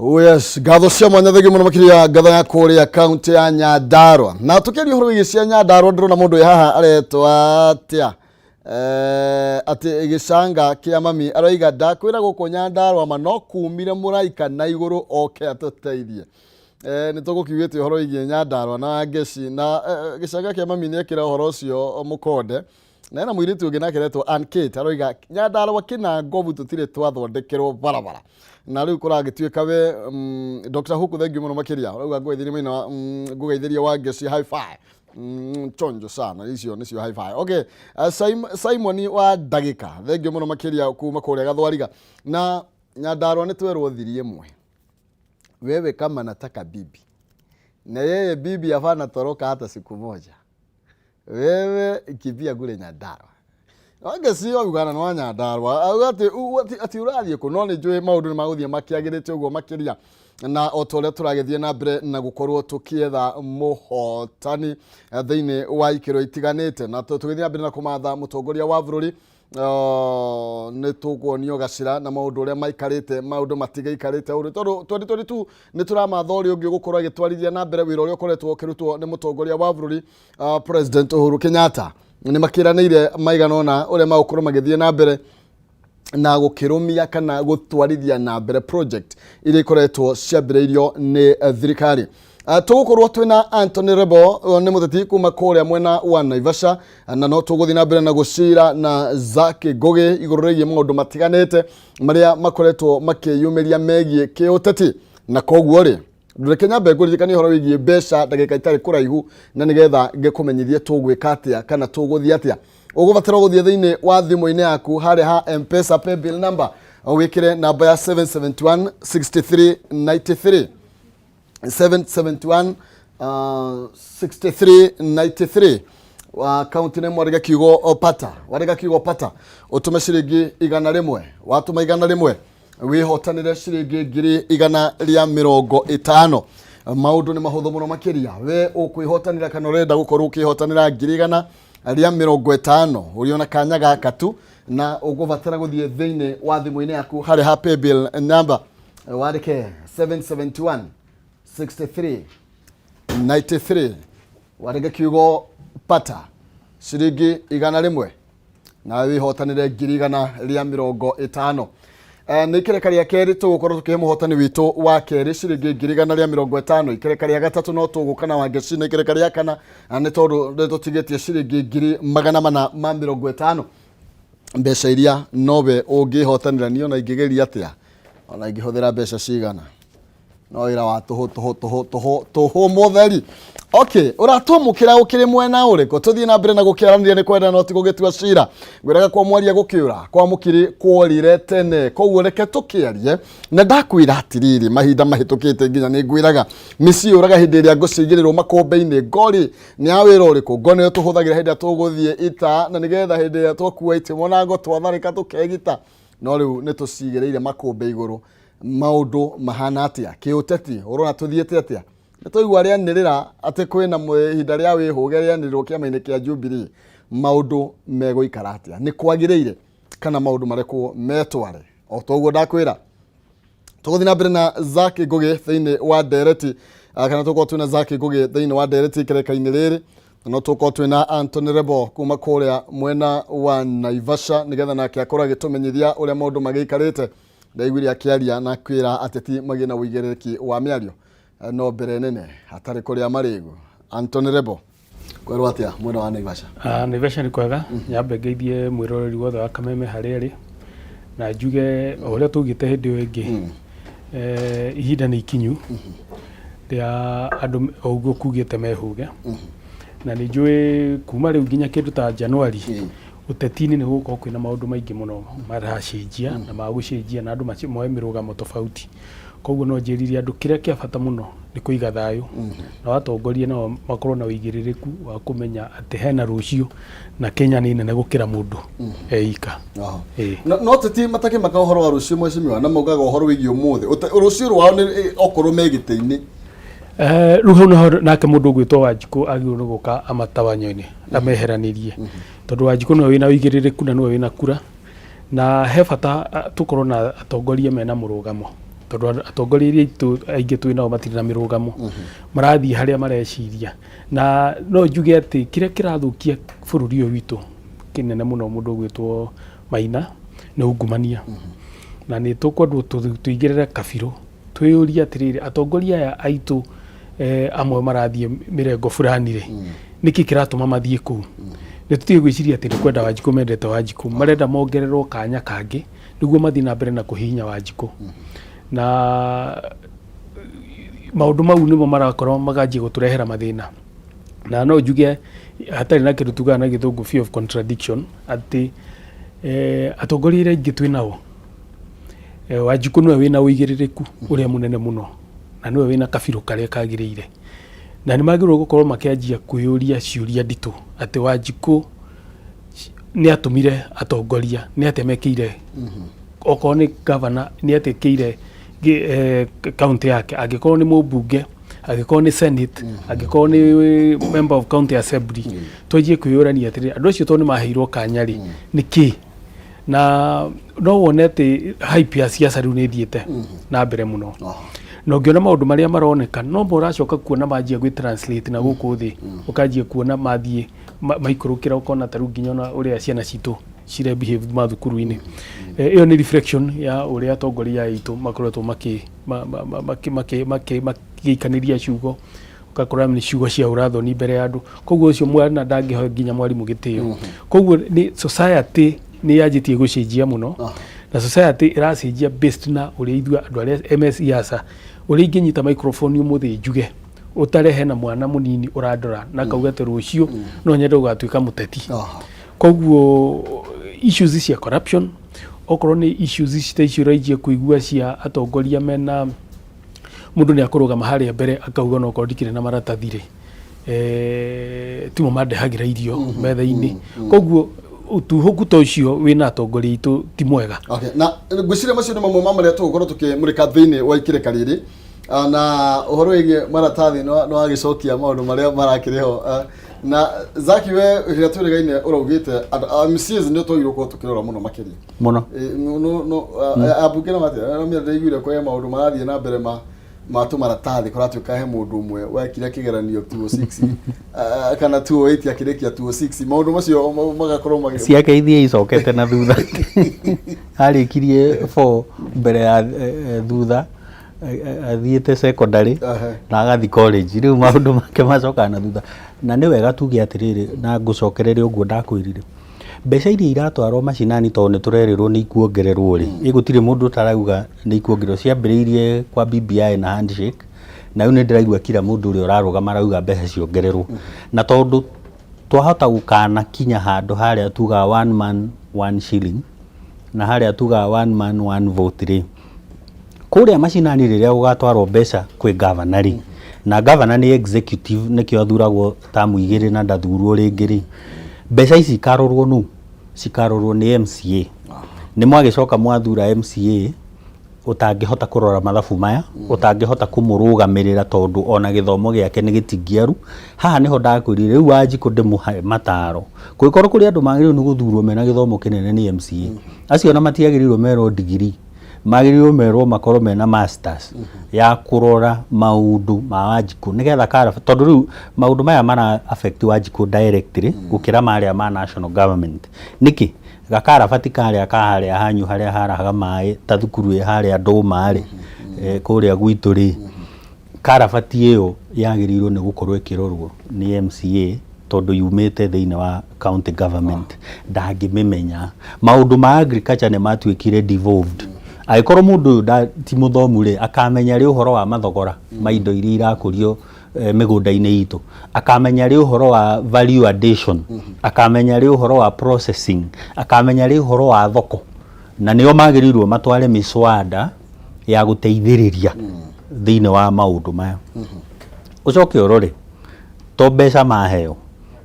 Oh yes, ngatho cia mwanya thengiũ mũno makĩria ngatho ya kũrĩa kaunti ya Nyandarua. Na tũkĩaria ũhoro wĩgiĩ cia Nyandarua ndĩrona mũndũ wĩ haha aretwo atĩa? Eh, atĩ gĩcanga kĩa mami aroiga ndakwĩra gũkũ Nyandarua ma no kumire mũraika na igũrũ oke atũteithie. Eh, nĩ tũgũkiugĩte ũhoro wĩgiĩ Nyandarua na Ngeci na eh, gĩcanga kĩa mami nĩ ekĩra ũhoro ũcio mũkonde. Na hena mũirĩtu ũngĩ nake aretwo Ann Kate aroiga Nyandarua kĩna ngobu tũtirĩ twathondekerwo barabara. Na rĩu kũragĩtuĩka we Dr. Huku thengiũ mũno makĩria ũrauga ngũgeithĩrie mwena wa ngũgeithĩrie wa Ngeci hi-fi. Chonjo sana icio nĩcio hi-fi. Okay, Simon wa ndagĩka thengiũ mũno makĩria kuma kũrĩa Gathwariga. Na Nyandarua nĩ twerwo thiri ĩmwe. Wewe kama nataka bibi na yeye bibi hapana toroka hata siku moja wewe kimbia kule Nyandarua. Wangeci waugana nĩ wa Nyandarua auga atĩ atĩ ũrathiĩ kũ no nĩ njũĩ maũndũ nĩ magũthiĩ makĩagĩrĩte ũguo makĩria na o ta ũrĩa tũragĩthiĩ na mbere na gũkorwo tũkĩetha mũhotani thĩinĩ wa ikĩro itiganĩte na tũgĩthiĩ na mbere na kũmatha mũtongoria wa bũrũri nĩ tũkuonio gacĩra na maũndũ ũrĩa maikarĩte maũndũ matigaikarĩte ũrĩ tondũ 2022 nĩ tũramatha ũrĩa ũngĩ ũgũkorwo agĩtwarithia na mbere wĩra ũrĩa ũkoretwo ũkĩrutwo nĩ mũtongoria wa bũrũri President Uhuru Kenyatta. Nĩ makĩranĩire maigana ũna ũrĩa magũkorwo magĩthiĩ na mbere na gũkĩrũmia kana gũtwarithia na mbere project iria ikoretwo ciambĩrĩirio nĩ thirikari. Tũgũkorwo twĩna Anthony Rebo nĩ mũteti kuma kũrĩa mwena wa Naivasha na no tũgũthiĩ na mbere na gũcira na Zack Ngũgĩ igũrũ rĩgiĩ maũndũ matiganĩte marĩa makoretwo makĩyumĩria megiĩ kĩũteti. Na koguo rĩ, reke nyambe ngũririkanie ũhoro wĩgiĩ mbeca ndagĩka itarĩ kũraihu na nĩgetha ngĩkũmenyithie tũgwĩka atĩa kana tũgũthiĩ atĩa. Ũgũbatara gũthiĩ thĩinĩ wa thimũ-inĩ yaku harĩa ha M-Pesa paybill number wĩkĩre namba ya 771 63 93 771 63 93 wa kaunti nĩ mwarĩga kiugo pata warĩga kiugo pata ũtũme ciringi 100 watũma 100 wĩhotanĩre ciringi 150,000. Maũndũ nĩ mahũthũ mũno makĩria we ũkwĩhotanĩra kana ũrenda gũkorwo ũkĩhotanĩra 150,000 ũrĩ ona kanya gaka tu na ũgũbatara gũthiĩ thĩinĩ wa thimũ-inĩ yaku harĩa ha paybill number wandĩke 771 63 93 wandĩke kiugo pata ciringi 100 nawe wĩhotanĩre 150,000. Nĩ ikereka rĩa kerĩ tũgũkorwo tũkĩhe mũhotani witũ wa kerĩ ciringi 150,000. Ikereka rĩa gatatũ no tũgũka na Wangeci na ikereka rĩa kana nĩ tondũ nĩ tũtigĩtie ciringi 450,000 mbeca iria nowe ũngĩhotanĩra. Niĩ ona ingĩgeria atĩa ona ingĩhũthĩra mbeca cigana no wĩra wa tũhũ tũhũ tũhũ tũhũ tũhũ mũtheri. Okay, ũratwamũkĩra ũkĩrĩ mwena ũrĩkũ? Tũthiĩ na mbere na gũkĩaranĩria nĩ kwenda no ti gũgĩtua cira. Ngwĩraga kwa mwaria gũkĩũra kwa mũkiri kworire tene, koguo reke tũkĩarie. Na ndakwĩra atĩrĩrĩ, mahinda mahĩtũkĩte nginya nĩ ngwĩraga mĩciĩ yũraga hĩndĩ ĩrĩa ngũcigĩrĩrwo makũmbĩ-inĩ. Ngori nĩ ya wĩra ũrĩkũ? Ngo nĩyo tũhũthagĩra hĩndĩ ĩrĩa tũgũthiĩ ita na nĩgetha hĩndĩ ĩrĩa twakua itimũ na ngo twatharĩka tũkegita. No rĩu nĩ tũcigĩrĩire makũmbĩ igũrũ. Maũndũ mahana atĩa kĩũteti? Ũrona tũthiĩte atĩa? Nĩ twaigua rĩanĩrĩra atĩ kwĩna ihinda rĩa wĩhũge rĩanĩrĩrwo kĩama-inĩ kĩa Jubilee. Maũndũ megũikara atĩa? Nĩ kwagĩrĩire kana maũndũ marekwo metware? O toguo ndakwĩra tũgũthiĩ na mbere na Zack Ngũgĩ thĩinĩ wa ndereti kana tũgũkorwo twĩna Zack Ngũgĩ thĩinĩ wa ndereti ikereka-inĩ rĩrĩ, na no tũgũkorwo twĩna Anthony Rebo kuma kũrĩa mwena wa Naivasha nĩgetha nake akorwo agĩtũmenyithia ũrĩa maũndũ magĩikarĩte. Ndaiguire akĩaria na kwĩra ateti magĩe na ũigĩrĩrĩki wa mĩario no mbere nene hatarĩ kũrĩa marĩgu. Anthony Rebo, kwerwo atĩa mwena wa Naivasha? Naivasha nĩ kwega. Nyambe ngeithie mwĩroreri wothe wa Kameme harĩa arĩ na njuge o ũrĩa twaugĩte hĩndĩ ĩyo ĩngĩ, ihinda nĩ ikinyu rĩa andũ o ũguo kugĩte mehũge na nĩ njũĩ kuma rĩu nginya kĩndũ ta Januari ũteti-inĩ nĩ gũgũkorwo kwĩna maũndũ maingĩ mũno maracenjia na magũcenjia na andũ moe mĩrũgamo tofauti. Koguo no njĩrire andũ kĩrĩa kĩa bata mũno nĩ kũiga thayũ na watongoria nao makorwo na ũigĩrĩrĩku wa kũmenya atĩ hena rũciũ na Kenya nĩ nene gũkĩra mũndũ eika. No teti matakĩmaka ũhoro wa rũciũ mheshimiwa, na maugaga ũhoro wĩgiĩ ũmũthĩ. Rũciũ rwao nĩ okorwo me gĩtĩ-inĩ. Rĩu hau naho nake mũndũ ũgwĩtwo Wanjikũ agĩrĩirwo nĩ gũka amatawanyo-inĩ ameheranĩrie, tondũ Wanjikũ nĩwe wĩna ũigĩrĩrĩku na nĩwe wĩna kura, na he bata tũkorwo na atongoria mena mũrũgamo. Tondũ atongoria iria aitũ aingĩ twĩ nao matirĩ na mĩrũgamo, marathiĩ harĩa mareciria. Na no njuge atĩ kĩrĩa kĩrathũkia bũrũri ũyũ witũ kĩnene mũno, mũndũ ũgwĩtwo Maina, nĩ ungumania. Na nĩ tũkwendwo tũingĩrĩre kabirũ, twĩyũrie atĩrĩrĩ, atongoria aya aitũ amwe marathiĩ mĩrengo fulani rĩ, nĩkĩ kĩratũma mathiĩ kũu? Nĩ tũtige gwĩciria atĩ nĩ kwenda Wanjikũ mendete Wanjikũ, marenda mongererwo kanya kangĩ nĩguo mathiĩ na mbere na kũhihinya Wanjikũ. Na maũndũ mau nĩmo marakorwo makanjia gũtũrehera mathĩna. Na no njuge hatarĩ na kĩndũ tugaga na Gĩthũngũ fear of contradiction, atĩ atongoria arĩa aingĩ twĩ nao, Wanjikũ nĩwe wĩna ũigĩrĩrĩku ũrĩa mũnene mũno na nĩwe wĩna kabirũ karĩa kagĩrĩire, na nĩ magĩrĩirwo gũkorwo makĩanjia kwĩyũria ciũria nditũ atĩ Wanjikũ nĩ atũmire atongoria, nĩ atĩa mekĩire, okorwo nĩ gavana nĩ atĩa ekĩire kaunti yake, angĩkorwo nĩ mũmbunge, angĩkorwo nĩ senate, angĩkorwo nĩ member of county assembly. Twanjie kwĩyũrania atĩrĩrĩ, andũ acio tondũ nĩ maheirwo kanya rĩ, nĩ kĩ? Na no wone atĩ hype ya siasa rĩu nĩ ĩthiĩte na mbere mũno, na ũngĩona maũndũ marĩa maroneka no mo ũracoka kuona manjia gwĩ translate na gũkũ thĩ, ũkanjia kuona mathiĩ maikũrũkĩra, ũkona ta rĩu nginya ona ũrĩa ciana citũ cire behave mathukuru-inĩ. Ĩyo nĩ reflection ya ũrĩa atongoria aitũ makoretwo makĩ makĩikanĩria ciugo, ũgakora nĩ ciugo cia ũrathoni mbere ya andũ. Koguo ũcio mwana ndangĩhe nginya mwarimũ gĩtĩo. Koguo nĩ society nĩ yanjĩtie gũcenjia mũno, na society ĩracenjia based na ũrĩa ithuĩ andũ arĩa MSEASA, ũrĩa ingĩnyita microphone ũmũthĩ njuge ũtare hena mwana mũnini ũrandora na akauga atĩ rũciũ no nyende gũgatuĩka mũteti. Koguo issues cia corruption, okorwo nĩ issues ta icio ũraijia kũigua cia atongoria mena mũndũ nĩ akũrũgama harĩa mbere akauga onokorwo ndikĩrĩ na maratathi rĩ, timo mandehagĩra irio metha-inĩ. Koguo ũtuhũku ta ũcio wĩna atongoria aitũ ti mwega. Okay. Na ngwĩciria macio nĩ mamwe ma marĩa tũgũkorwo tũkĩmũrĩka thĩinĩ wa ikĩrĩka rĩrĩ. Na ũhoro wĩgiĩ maratathi nĩ wagĩcokia maũndũ marĩa marakĩrĩ ho. Na Zaki, we rĩrĩa twĩrĩgaine ũraugĩte MCAs nĩ twagĩrĩirwo gũkorwo tũkĩrora mũno makĩria. Mũno. No ambunge na matĩa no ndĩraiguire kwĩ maũndũ marathiĩ na mbere ma tũmaratathi, kũratuĩka he mũndũ ũmwe wekire kĩgeranio 206 kana 208 akĩrĩkia 206, maũndũ macio magakorwo magĩ Ciake ithiĩ icokete na thutha, arĩkirie 4 mbere ya thutha athiĩte secondary na agathi college, rĩu maũndũ make macokaga na thutha. Na nĩ wega tuge atĩrĩrĩ, na ngũcokereria ũguo ndakwĩrire, mbeca iria iratwarwo macinani, tondũ nĩ tũrerĩrwo nĩ ikuongererwo rĩ, ĩ gũtirĩ mũndũ ũtarauga nĩ ikuongererwo. Ciambĩrĩirie kwa BBI na handshake, na rĩu nĩ ndĩraigua kila mũndũ ũrĩa ũrarũgama arauga mbeca ciongererwo. Na tondũ twahota gũkana kinya handũ harĩa tugaga one man one shilling na harĩa tugaga one man one vote rĩ, kũrĩa macinani rĩrĩa gũgatwarwo mbeca kwĩ gavana rĩ, na gavana nĩ executive, nĩkĩo athuragwo tamu 2 na ndathurwo rĩngĩ rĩ, mbeca ici ikarorwo nũ? Cikarorwo nĩ MCA. Nĩ mwagĩcoka mwathura MCA ũtangĩhota kũrora mathabu maya, ũtangĩhota kũmũrũgamĩrĩra, tondũ ona gĩthomo gĩake nĩ gĩtingiaru. Haha nĩho ndakwĩrire rĩu Wanjikũ ndĩmũhe mataro, kũngĩkorwo kũrĩ andũ magĩrĩirwo nĩ gũthurwo mena gĩthomo kĩnene nĩ MCA acio, ona matiagĩrĩirwo merwo ndigiri, magĩrĩirwo merwo makorwo mena masters ya kũrora maũndũ ma Wanjikũ, nĩgetha kara, tondũ rĩu maũndũ maya mara affect Wanjikũ directly gũkĩra marĩa ma national government. Nĩkĩ gakarabati karĩa ka harĩa hanyu harĩa harahaga maĩ ta thukuru ĩ harĩa Ndũma rĩ, kũrĩa gwitũ rĩ, karabati ĩyo yagĩrĩirwo nĩ gũkorwo ĩkĩrorwo nĩ MCA, tondũ yumĩte thĩinĩ wa county government, ndangĩmĩmenya. Maũndũ ma agriculture nĩ matuĩkire devolved. Angĩkorwo mũndũ ũyũ ti mũthomu rĩ, akamenya rĩ ũhoro wa mathogora ma indo iria irakũrio mĩgũnda-inĩ itũ? Akamenya rĩ ũhoro wa value addition? Akamenya rĩ ũhoro wa processing? Akamenya rĩ ũhoro wa thoko? Na nĩo magĩrĩirwo matware mĩswada ya gũteithĩrĩria thĩinĩ wa maũndũ maya. Ũcoke ũrore to mbeca maheo,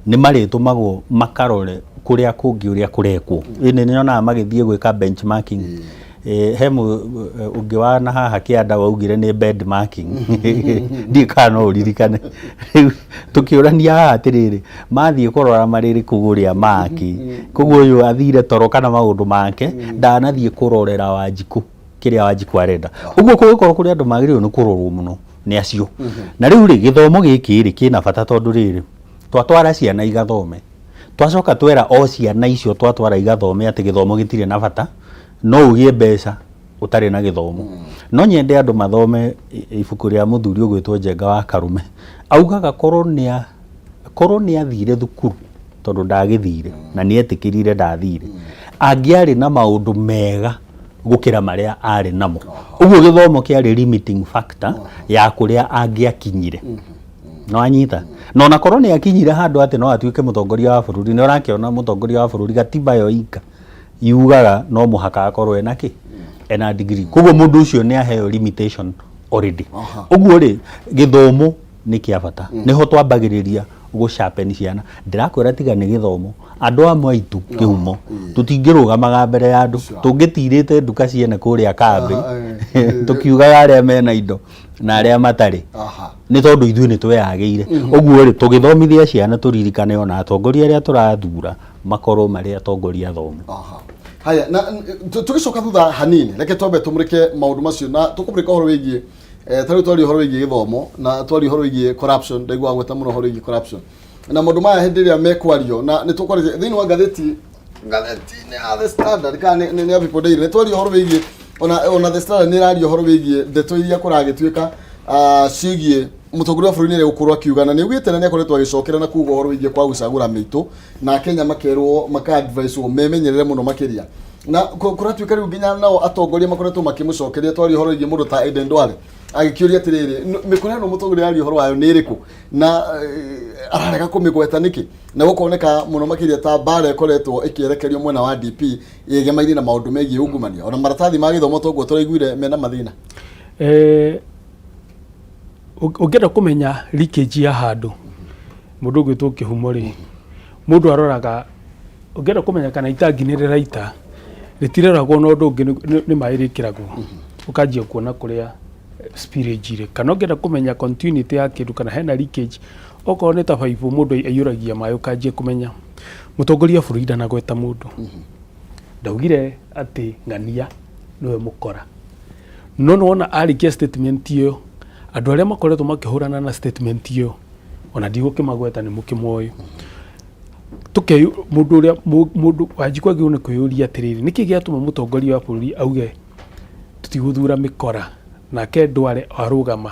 nĩ marĩtũmagwo makarore kũrĩa kũngĩ ũrĩa kũrekwo. Ĩ nĩ nyonaga magĩthiĩ gwĩka benchmarking. He ũngĩ wa na haha kĩanda waugire nĩ benchmarking, ndiĩ kana no ũririkane. Rĩu tũkĩũrania haha atĩrĩrĩ, mathiĩ kũrora marĩrĩ kũgũrĩa maki, koguo ũyũ athire toro kana maũndũ make, ndanathiĩ kũrorera Wanjikũ. Kĩrĩa Wanjikũ arenda ũguo, kũngĩkorwo kũrĩ andũ magĩrĩirwo nĩ kũrorwo mũno nĩ acio. Na rĩu rĩ, gĩthomo gĩkĩ rĩ kĩna bata, tondũ rĩrĩ twatwara ciana igathome, twacoka twera o ciana icio twatwara igathome atĩ gĩthomo gĩtirĩ na bata, no ũgĩe mbeca ũtarĩ na gĩthomo. No nyende andũ mathome ibuku rĩa mũthuri ũgwĩtwo Njenga wa Karume. Augaga korwo nĩ athire thukuru, tondũ ndagĩthire na nĩ etĩkĩrire ndathire, angĩarĩ na maũndũ mega gũkĩra marĩa arĩ namo. Ũguo gĩthomo kĩarĩ limiting factor ya kũrĩa angĩakinyire. No anyita na ona korwo nĩ akinyire handũ atĩ no atuĩke mũtongoria wa bũrũri, nĩ ũrakĩona mũtongoria wa bũrũri gatiba yo ika yugaga no mũhaka akorwo ena kĩ, ena degree. Koguo mũndũ ũcio nĩ aheo limitation already. Ũguo rĩ, gĩthomo nĩ kĩa bata, nĩho twambagĩrĩria gũ sharpen ciana. Ndĩrakwĩra, tiga nĩ gĩthomo, andũ amwe aitũ kĩhumo tũtingĩrũgamaga mbere ya andũ, tũngĩtirĩte nduka ciene kũrĩa kambĩ, tũkiugaga arĩa mena indo na arĩa matarĩ, nĩ tondũ ithuĩ nĩ tweyagĩire. Ũguo rĩ, tũgĩthomithia ciana, tũririkane ona atongoria arĩa tũrathura makorwo marĩ atongoria athomu. Haya, na tũgĩcoka thutha hanini, reke twambe tũmũrĩke maũndũ macio na tũkũmũrĩka ũhoro wĩgiĩ ta rĩu twaria ũhoro wĩgiĩ gĩthomo na twaria ũhoro wĩgiĩ corruption. Ndaigua gweta mũno ũhoro wĩgiĩ corruption na maũndũ maya hĩndĩ ĩrĩa mekwario, na nĩ tũkwarĩtie thĩinĩ wa ngathĩti-inĩ ya The Standard kana nĩ ya People Daily, nĩ twaria ũhoro wĩgiĩ ona The Standard nĩ ĩraria ũhoro wĩgiĩ ndeto iria kũragĩtuĩka ciĩgiĩ mũtongoria wa bũrũri nĩ gũkorwo akiuga, na nĩ augĩte na nĩ akoretwo agĩcokera na kuga ũhoro wĩgiĩ kwa gũcagũra mĩitũ, na Kenya makerwo maka advice memenyerere mũno makĩria, na kũratuĩka rĩu nginya nao atongoria makoretwo makĩmũcokeria. Twaria ũhoro wĩgiĩ mũndũ ta Aden Duale agĩkĩũria atĩrĩrĩ, mĩkora ĩno mũtongoria aria ũhoro wayo nĩ ĩrĩkũ, na ararega kũmĩgweta nĩkĩ? Na gũkoneka mũno makĩria ta mbara ĩkoretwo ĩkĩerekerio mwena wa DP ĩgemaine na maũndũ megiĩ ungumania, ona maratathi ma gĩthomo toguo tũraiguire mena mathĩna. Ũngĩenda kũmenya leakage ya handũ, mũndũ ũgwĩtwo kĩhumo rĩ, mũndũ aroraga. Ũngĩenda kũmenya kana itangi nĩ rĩraita, rĩtireragwo na ũndũ ũngĩ, nĩ maĩ rĩkĩragwo, ũkanjia kuona kũrĩa spillage irĩ. Kana ũngĩenda kũmenya continuity ya kĩndũ kana hena leakage, okorwo nĩ ta baibũ mũndũ aiyũragia maĩ, ũkanjia kũmenya. Mũtongoria wa bũrũri ndanagweta mũndũ, ndaugire atĩ ng'ania nĩwe mũkora, no nĩwona arĩkia statement ĩyo, andũ arĩa makoretwo makĩhũrana na statement ĩyo, ona ndigũkĩmagweta, nĩ mũkĩmoĩ. Tũke mũndũ ũrĩa mũndũ Wanjikũ agĩrĩirwo nĩ kwĩyũria atĩrĩrĩ, nĩkĩ gĩatũma mũtongoria wa bũrũri auge tũtigũthura mĩkora, nake Ndware arũgama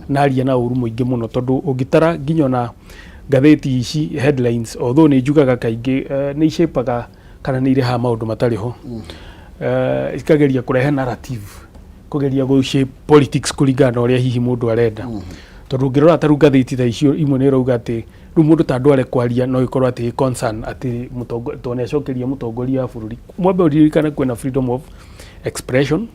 na aria na ũru mũingĩ mũno? Tondũ ũngĩtara nginya ona ngathĩti ici headlines, although nĩ njugaga kaingĩ nĩ icapaga kana nĩ irehaga maũndũ matarĩ ho, ikageria kũrehe narrative, kũgeria gũ shape politics kũringana na ũrĩa hihi mũndũ arenda. Tondũ ũngĩrora ta rĩu ngathĩti ta icio imwe nĩ ĩrauga atĩ rĩu mũndũ ta Ndware kwaria no ĩkorwo atĩ concern atĩ tondũ nĩ acokeria mũtongoria wa bũrũri. Mwambe ũririkane kwĩna freedom of expression,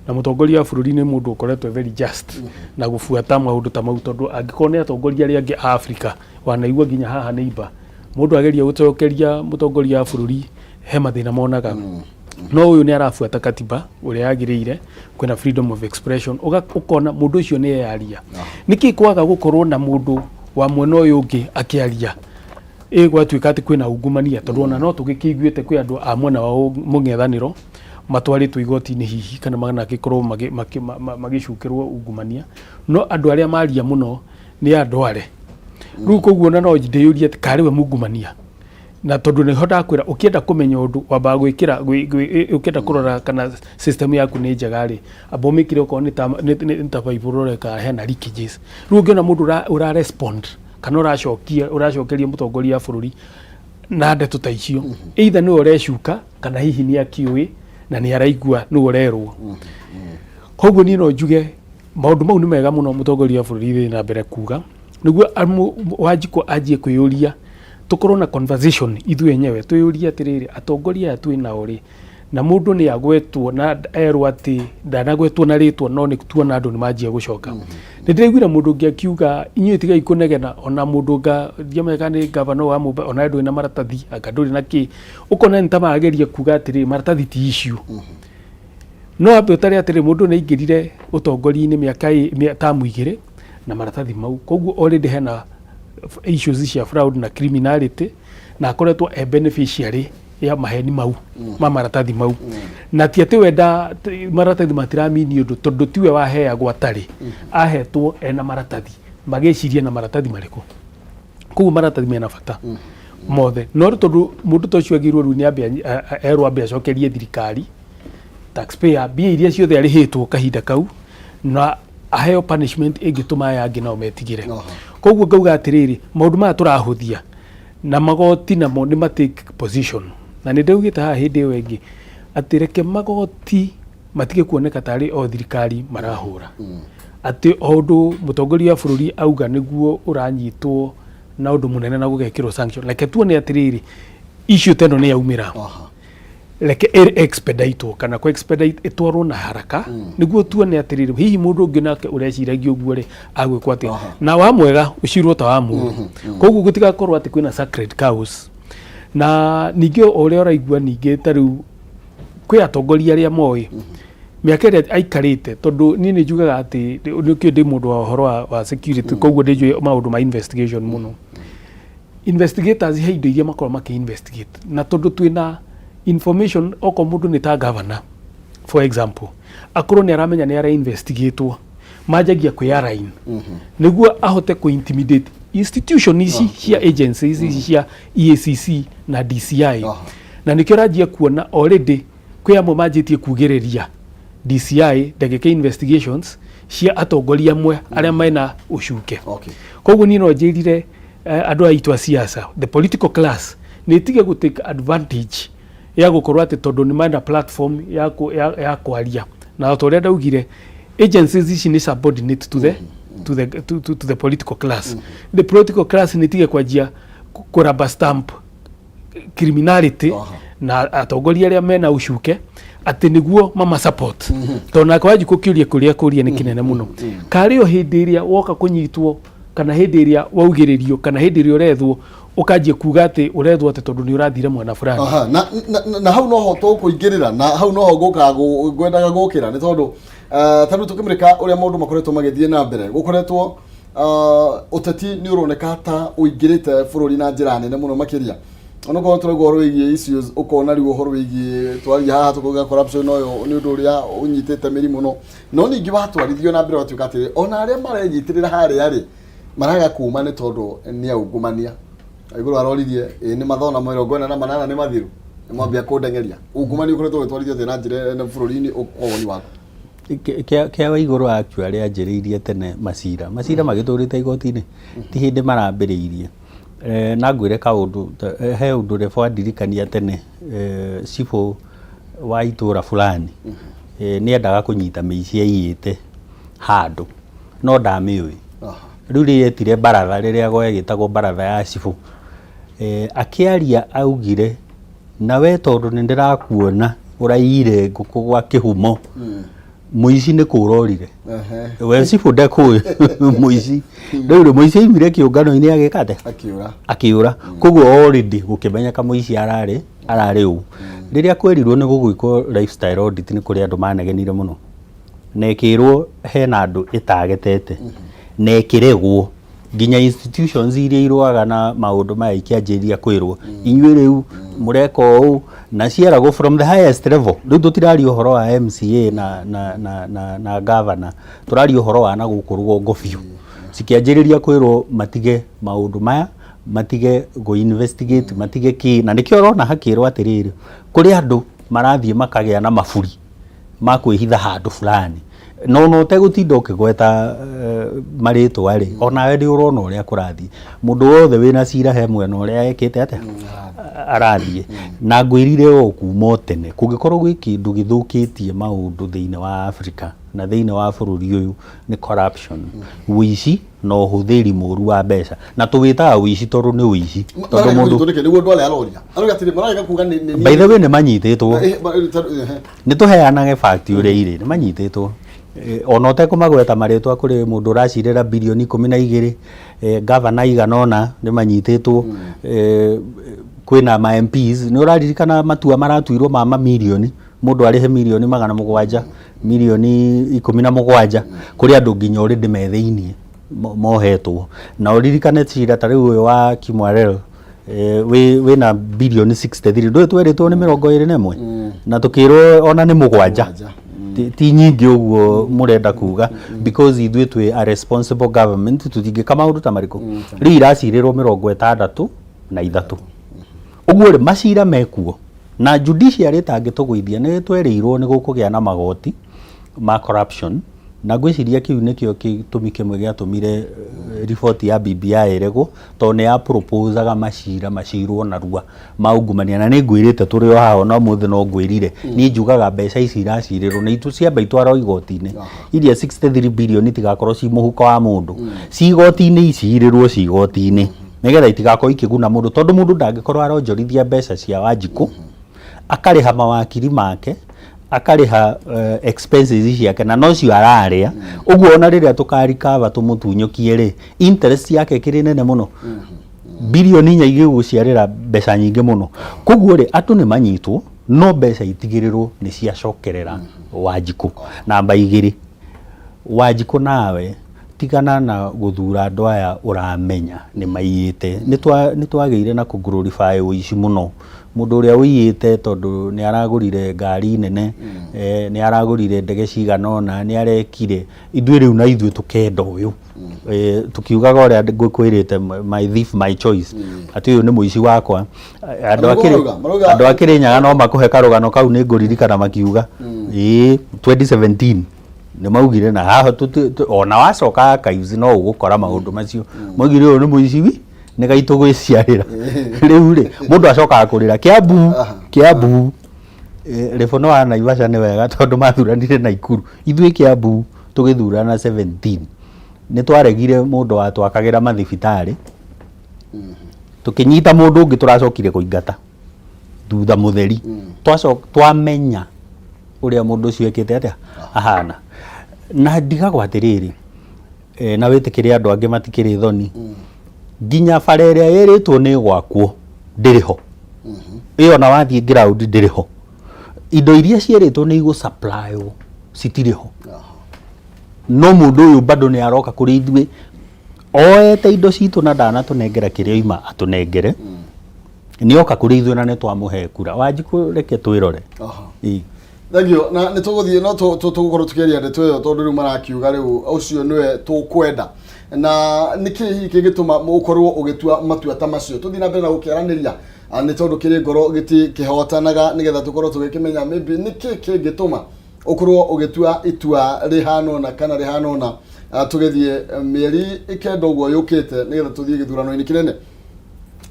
na mũtongoria wa bũrũri nĩ mũndũ ũkoretwo very just na gũbuata maũndũ ta mau, tondũ angĩkorwo nĩ atongoria arĩa angĩ a Afrika wanaigua nginya haha nĩ imba mũndũ ageria gũcokeria mũtongoria wa bũrũri, he mathĩna monaga. No ũyũ nĩ arabuata katiba ũrĩa yagĩrĩire, kwĩna freedom of expression. Ũkona mũndũ ũcio nĩ eyaria. Nĩkĩ kwaga gũkorwo na mũndũ wa mwena ũyũ ũngĩ akĩaria ĩ gwatuĩka atĩ kwĩna ungumania? Tondũ ona no tũgĩkĩiguĩte kwĩ andũ a mwena wa mũng'ethanĩro matwarĩtwo igoti-inĩ hihi kana managĩkorwo magĩcukĩrwo ungumania, no andũ arĩa maria mũno nĩ andũ are rĩu. Koguo ona no ndĩyũrie atĩ karĩ we mungumania, na tondũ nĩho ndakwĩra, ũkĩenda kũmenya ũndũ wambaga gwĩkĩra ũkĩenda kũrora kana system yaku nĩ njega rĩ, amba ũmĩkĩre okorwo nĩ ta pipe, ũrore kana hena leakages. Rĩu ũngĩona mũndũ ũra respond kana ũracokia ũracokeria mũtongoria wa bũrũri na ndeto ta icio, either nĩwe ũrecuka kana hihi nĩ akĩũĩ na nĩ araigua nĩwe ũrerwo. Koguo niĩ no njuge maũndũ mau nĩ mega mũno mũtongoria wa bũrũri thiĩ na mbere kuga, nĩguo Wanjikũ anjie kwĩyũria, tũkorwo na conversation ithuĩ enyewe, twĩyũrie atĩrĩrĩ, atongoria aya twĩ nao rĩ, na mũndũ nĩ agwetwo na erwo atĩ ndanagwetwo na rĩtwa, no nĩ tuona andũ nĩ manjia gũcoka. Nĩ ndĩraiguire mũndũ ũngĩ akiuga, inyuĩ tigai kũnegena, ona mũndũ nga ndiamenye kana nĩ gavana wa Mumbai, ona ndũrĩ na maratathi, anga ndũrĩ na kĩ. Ũkona nĩ ta marageria kuga atĩrĩ maratathi ti issue. No ambe ũtare atĩrĩ, mũndũ nĩ aingĩrire ũtongoria-inĩ mĩaka tamu 2 na maratathi mau, koguo already hena issues cia fraud na criminality, na akoretwo e beneficiary. Ya maheni mau ma maratathi mau, na ti atĩ wenda maratathi matiramini ũndũ, tondũ tiwe waheagwo atarĩ ahetwo ena maratathi, magĩciria na maratathi marĩkũ. Koguo maratathi mena bata mothe, no rĩu tondũ mũndũ ta ũcio agĩrĩirwo rĩu nĩ ambe erwo ambe acokerie thirikari, taxpayer, mbia iria ciothe arĩhĩtwo kahinda kau, na aheo punishment ĩngĩtũma aya angĩ nao metigĩre. Koguo ngauga atĩrĩrĩ, maũndũ maya tũrahũthia na magoti namo nĩ ma take position, na nĩ ndaugĩte haha hĩndĩ ĩyo ĩngĩ atĩ reke magoti matige kuoneka tarĩ o thirikari marahũra, atĩ o ũndũ mũtongoria wa bũrũri auga nĩguo ũranyitwo na ũndũ mũnene na gũgekĩrwo sanction. Reke tuone atĩrĩrĩ, issue ta ĩno nĩ yaumĩra, reke ĩ expedite kana kũ expedite, ĩtwarwo na haraka, nĩguo tuone atĩrĩrĩ, hihi mũndũ ũngĩ nake ũreciragia ũguo rĩ, agwĩkwo atĩa? Na wa mwega ũcirwo ta wa mũru. Koguo gũtigakorwo atĩ kwĩna sacred cows. Na ningĩ o ũrĩa ũraigua, ningĩ ta rĩu kwĩ atongoria arĩa moĩ mĩaka ĩrĩa aikarĩte, tondũ niĩ nĩ njugaga atĩ nĩkĩo ndĩ mũndũ wa ũhoro wa security, koguo nĩ njũĩ maũndũ ma investigation mũno. Investigators he indo iria makoragwo makĩ investigate, na tondũ twĩna information, okorwo mũndũ nĩ ta governor, for example, akorwo nĩ aramenya nĩ ara investigatwo, manjagia kwĩ align nĩguo ahote kũ intimidate institution ici cia agencies ici cia EACC na DCI. Na nĩkĩo ũranjia kuona already kwĩ amwe manjĩtie kugĩrĩria DCI ndagĩka investigations cia atongoria amwe arĩa mena ũcuke. Koguo niĩ no njĩrire andũ aitũ a siasa, the political class, nĩ ĩtige gũ take advantage ya gũkorwo atĩ tondũ nĩ mena platform ya kwaria. Na o ta ũrĩa ndaugire, agencies ici nĩ subordinate to the political class. The political class nĩ ĩtige kwanjia kũ rubber stamp criminality na atongoria arĩa mena ũcuke atĩ nĩguo mama support, tondũ nake Wanjikũ kĩũria kũrĩa kũria nĩ kĩnene mũno, karĩ o hĩndĩ ĩrĩa woka kũnyitwo, kana hĩndĩ ĩrĩa waugĩrĩrio, kana hĩndĩ ĩrĩa ũrethwo, ũkanjia kuga atĩ ũrethwo atĩ tondũ nĩ ũrathire mwena fulani. Aha, na hau noho tũkũingĩrĩra, na hau noho ngũkaga ngwendaga gũkĩra, nĩ tondũ ta rĩu tũkĩmũrĩka ũrĩa maũndũ makoretwo magĩthiĩ na mbere, gũkoretwo ũteti nĩ ũroneka ta ũingĩrĩte bũrũri na njĩra nene mũno makĩria. Onokorwo tũraigua ũhoro wĩgiĩ issues, ũkona rĩu ũhoro wĩgiĩ twaria haha tũkauga corruption ũyũ nĩ ũndũ ũrĩa ũnyitĩte mĩri mũno, no ningĩ watwarithio na mbere watuĩka atĩrĩ, ona arĩa marenyitĩrĩra harĩa rĩ, maraga kuma nĩ tondũ nĩ aungumania. Igũrũ aroririe ĩ nĩ mathona 48 nĩ mathiru, nĩ mwambia kũndengeria. Ungumania ũkoretwo ũgĩtwarithio atĩa na njĩra nene bũrũri-inĩ, kwa woni waku? Kĩa Waigũrũ actually anjĩrĩirie tene macira magĩtũrĩte igoti-inĩ, ti hĩndĩ marambĩrĩirie. Na ngwĩre kaũndũ he ũndũ rebo andirikania tene, cibũ wa itũra fulani nĩ endaga kũnyita mĩici aiyĩte handũ no ndamĩũĩ. Rĩu rĩrĩa etire baratha, rĩrĩa gwegĩtagwo baratha ya cibũ, akĩaria augire, "Na we tondũ nĩ ndĩrakuona ũraiyire ngũkũ gwa kĩhumo, mũici nĩ kũra orire." We cibũ ndekũĩ mũici. Rĩu rĩ, mũici aimire kĩũngano-inĩ agĩka atĩa? Akiura. Akĩũra. Koguo already gũkĩmenyeka mũici ararĩ ũ. Rĩrĩa kwerirwo nĩ gũgwĩkwo lifestyle audit, nĩ kũrĩ andũ manegenire mũno na ĩkĩrwo hena andũ ĩtagetete na ĩkĩregwo, nginya institutions iria irũaga na maũndũ maya ikĩanjĩrĩria kwĩrwo, "Inyuĩ rĩu mũreka ũũ," na cieragwo from the highest level. Rĩu tũtiraria ũhoro wa MCA na governor, tũraria ũhoro wa na gũkũ rũgongo biũ. Cikĩanjĩrĩria kwĩrwo matige maũndũ maya, matige gũ investigate, matige kĩ, na nĩkĩo ũrona hakĩrwo atĩrĩrĩ, kũrĩ andũ marathiĩ makagĩa na maburi ma kwĩhitha handũ fulani, no no ũtegũtinda ũkĩgweta marĩtwa rĩ, onawe nĩ ũrona ũrĩa kũrathiĩ. Mũndũ wothe wĩna cira he mwena ũrĩa ekĩte atĩa arathiĩ. Na ngwĩrire o kuma o tene, kũngĩkorwo gwĩ kĩndũ gĩthũkĩtie maũndũ thĩinĩ wa Africa na thĩinĩ wa bũrũri ũyũ, nĩ corruption, ũici na ũhũthĩri mũru wa mbeca. Na tũwĩtaga ũici tondũ nĩ ũici, tondũ mũndũ Nĩkĩ nĩguo andũ arĩa aroria aroria atĩrĩ, mararega kuga nĩ By the way, nĩ manyitĩtwo. Nĩ tũheanage fact ũrĩa irĩ, nĩ manyitĩtwo. Ona ũtekũmagweta marĩtwa, kũrĩ mũndũ ũracirĩra bilioni 12, gavana igana ũna nĩ manyitĩtwo. Kwĩna ma MPs, nĩ ũraririkana matua maratuirwo ma mamirioni, mũndũ arĩhe mirioni 700, mirioni 17. Kũrĩ andũ nginya already me thĩiniĩ mohetwo. Na ũririkane cira ta rĩu ũyũ wa Kimwarel. Wĩna bilioni 63, ndũĩ twerĩtwo nĩ 21 na tũkĩrwo ona nĩ 7. 7. Ti nyingĩ ũguo mũrenda kuga, because ithuĩ twĩ a responsible government, tũtingĩka maũndũ ta marĩkũ. Rĩu iracirĩrwo 63 ũguo rĩ, macira mekuo na judiciary ĩtangĩtũgũithia. Nĩ twerĩirwo nĩ gũkũgĩa na magoti ma corruption, na ngwĩciria kĩu nĩkĩo gĩtũmi kĩmwe gĩatũmire riboti ya BBI ĩregwo, tondũ nĩ ya proposaga macira macirwo narua ma ungumania. Na nĩ ngwĩrĩte tũrĩ o haha, ona ũmũthĩ no ngwĩrire, niĩ njugaga mbeca ici iracirĩrwo nĩ itu ciamba itwarwo igoti-inĩ, iria 63 billion itigakorwo ci mũhuko wa mũndũ, ci igoti-inĩ, icirĩrwo ci igoti-inĩ, nĩgetha itigakorwo ikĩguna mũndũ, tondũ mũndũ ndangĩkorwo aronjorithia mbeca cia Wanjikũ, akarĩha mawakiri make, akarĩha expenses ciake, na nocio ararĩa. Ũguo ona rĩrĩa tũkarikava tũmũtunyũkie rĩ, interest yake ĩkĩrĩ nene mũno, bilioni 4 igĩgũciarĩra mbeca nyingĩ mũno. Koguo rĩ, andũ nĩ manyitwo, no mbeca itigĩrĩrwo nĩ ciacokerera Wanjikũ. Namba 2, Wanjikũ, nawe tigana na gũthura andũ aya ũramenya nĩ maiyĩte. Nĩ twagĩire na kũ glorify ũici mũno. Mũndũ ũrĩa ũiyĩte tondũ nĩ aragũrire ngari nene, nĩ aragũrire ndege cigana ũna, nĩ arekire, ithuĩ rĩu na ithuĩ tũkenda ũyũ. Tukiugaga ũrĩa ngũkwĩrĩte, my thief my choice, atĩ ũyũ nĩ mũici wakwa. Andũ Marauga- akĩrĩ marauga- andũ a Kĩrĩnyaga no makũhe karũgano kau, nĩ ngũririkana makiuga ĩĩ 2017 nĩ maugire, na haha ona wacoka archives no ũgũkora maũndũ macio, maugire ũyũ nĩ mũici wi nĩ gaitũ gwĩciarĩra. Rĩu rĩ, mũndũ acokaga kũrĩra Kiambu. Kiambu Rĩbono wa Naivasha nĩ wega tondũ mathuranire Naikuru. Ithuĩ Kiambu tũgĩthurana 17 nĩ twaregire mũndũ watwakagĩra mathibitarĩ, tũkĩnyita mũndũ ũngĩ tũracokire kũingata thutha mũtheri. Twacoka twamenya ũrĩa mũndũ ũcio ekĩte atĩa ahana. Na ndigagwo atĩrĩrĩ, na wĩtĩkĩre andũ angĩ matikĩrĩ thoni, nginya bara ĩrĩa ĩrĩtwo nĩ gwakwo ndĩrĩ ho ĩyo, na wathiĩ ground ndĩrĩ ho. Indo iria ciĩrĩtwo nĩ igũ supply citirĩ ho, no mũndũ ũyũ bado nĩ aroka kũrĩ ithuĩ oete indo citũ na ndanatũnengera kĩrĩa oima atũnengere. Nĩ oka kũrĩ ithuĩ na nĩ twamũhe kura. Wanjikũ, reke twĩrore. Ĩĩ. Thank you. Na nĩ tũgũthiĩ no tũgũkorwo tũkĩaria ndeto ĩyo, tondũ rĩu marakiuga rĩu ũcio nĩwe tũkwenda. Na nĩkĩ hihi kĩngĩtũma ũkorwo ũgĩtua matua ta macio? Tũthiĩ na mbere na gũkĩaranĩria, nĩ tondũ kĩrĩ ngoro gĩti kĩhotanaga, nĩgetha tũkorwo tũgĩkĩmenya maybe nĩkĩ kĩngĩtũma ũkorwo ũgĩtua itua rĩhana ũna kana rĩhana ũna. Tũgĩthiĩ mĩeri 9 ũguo yũkĩte, nĩgetha tũthiĩ gĩthurano-inĩ kĩnene.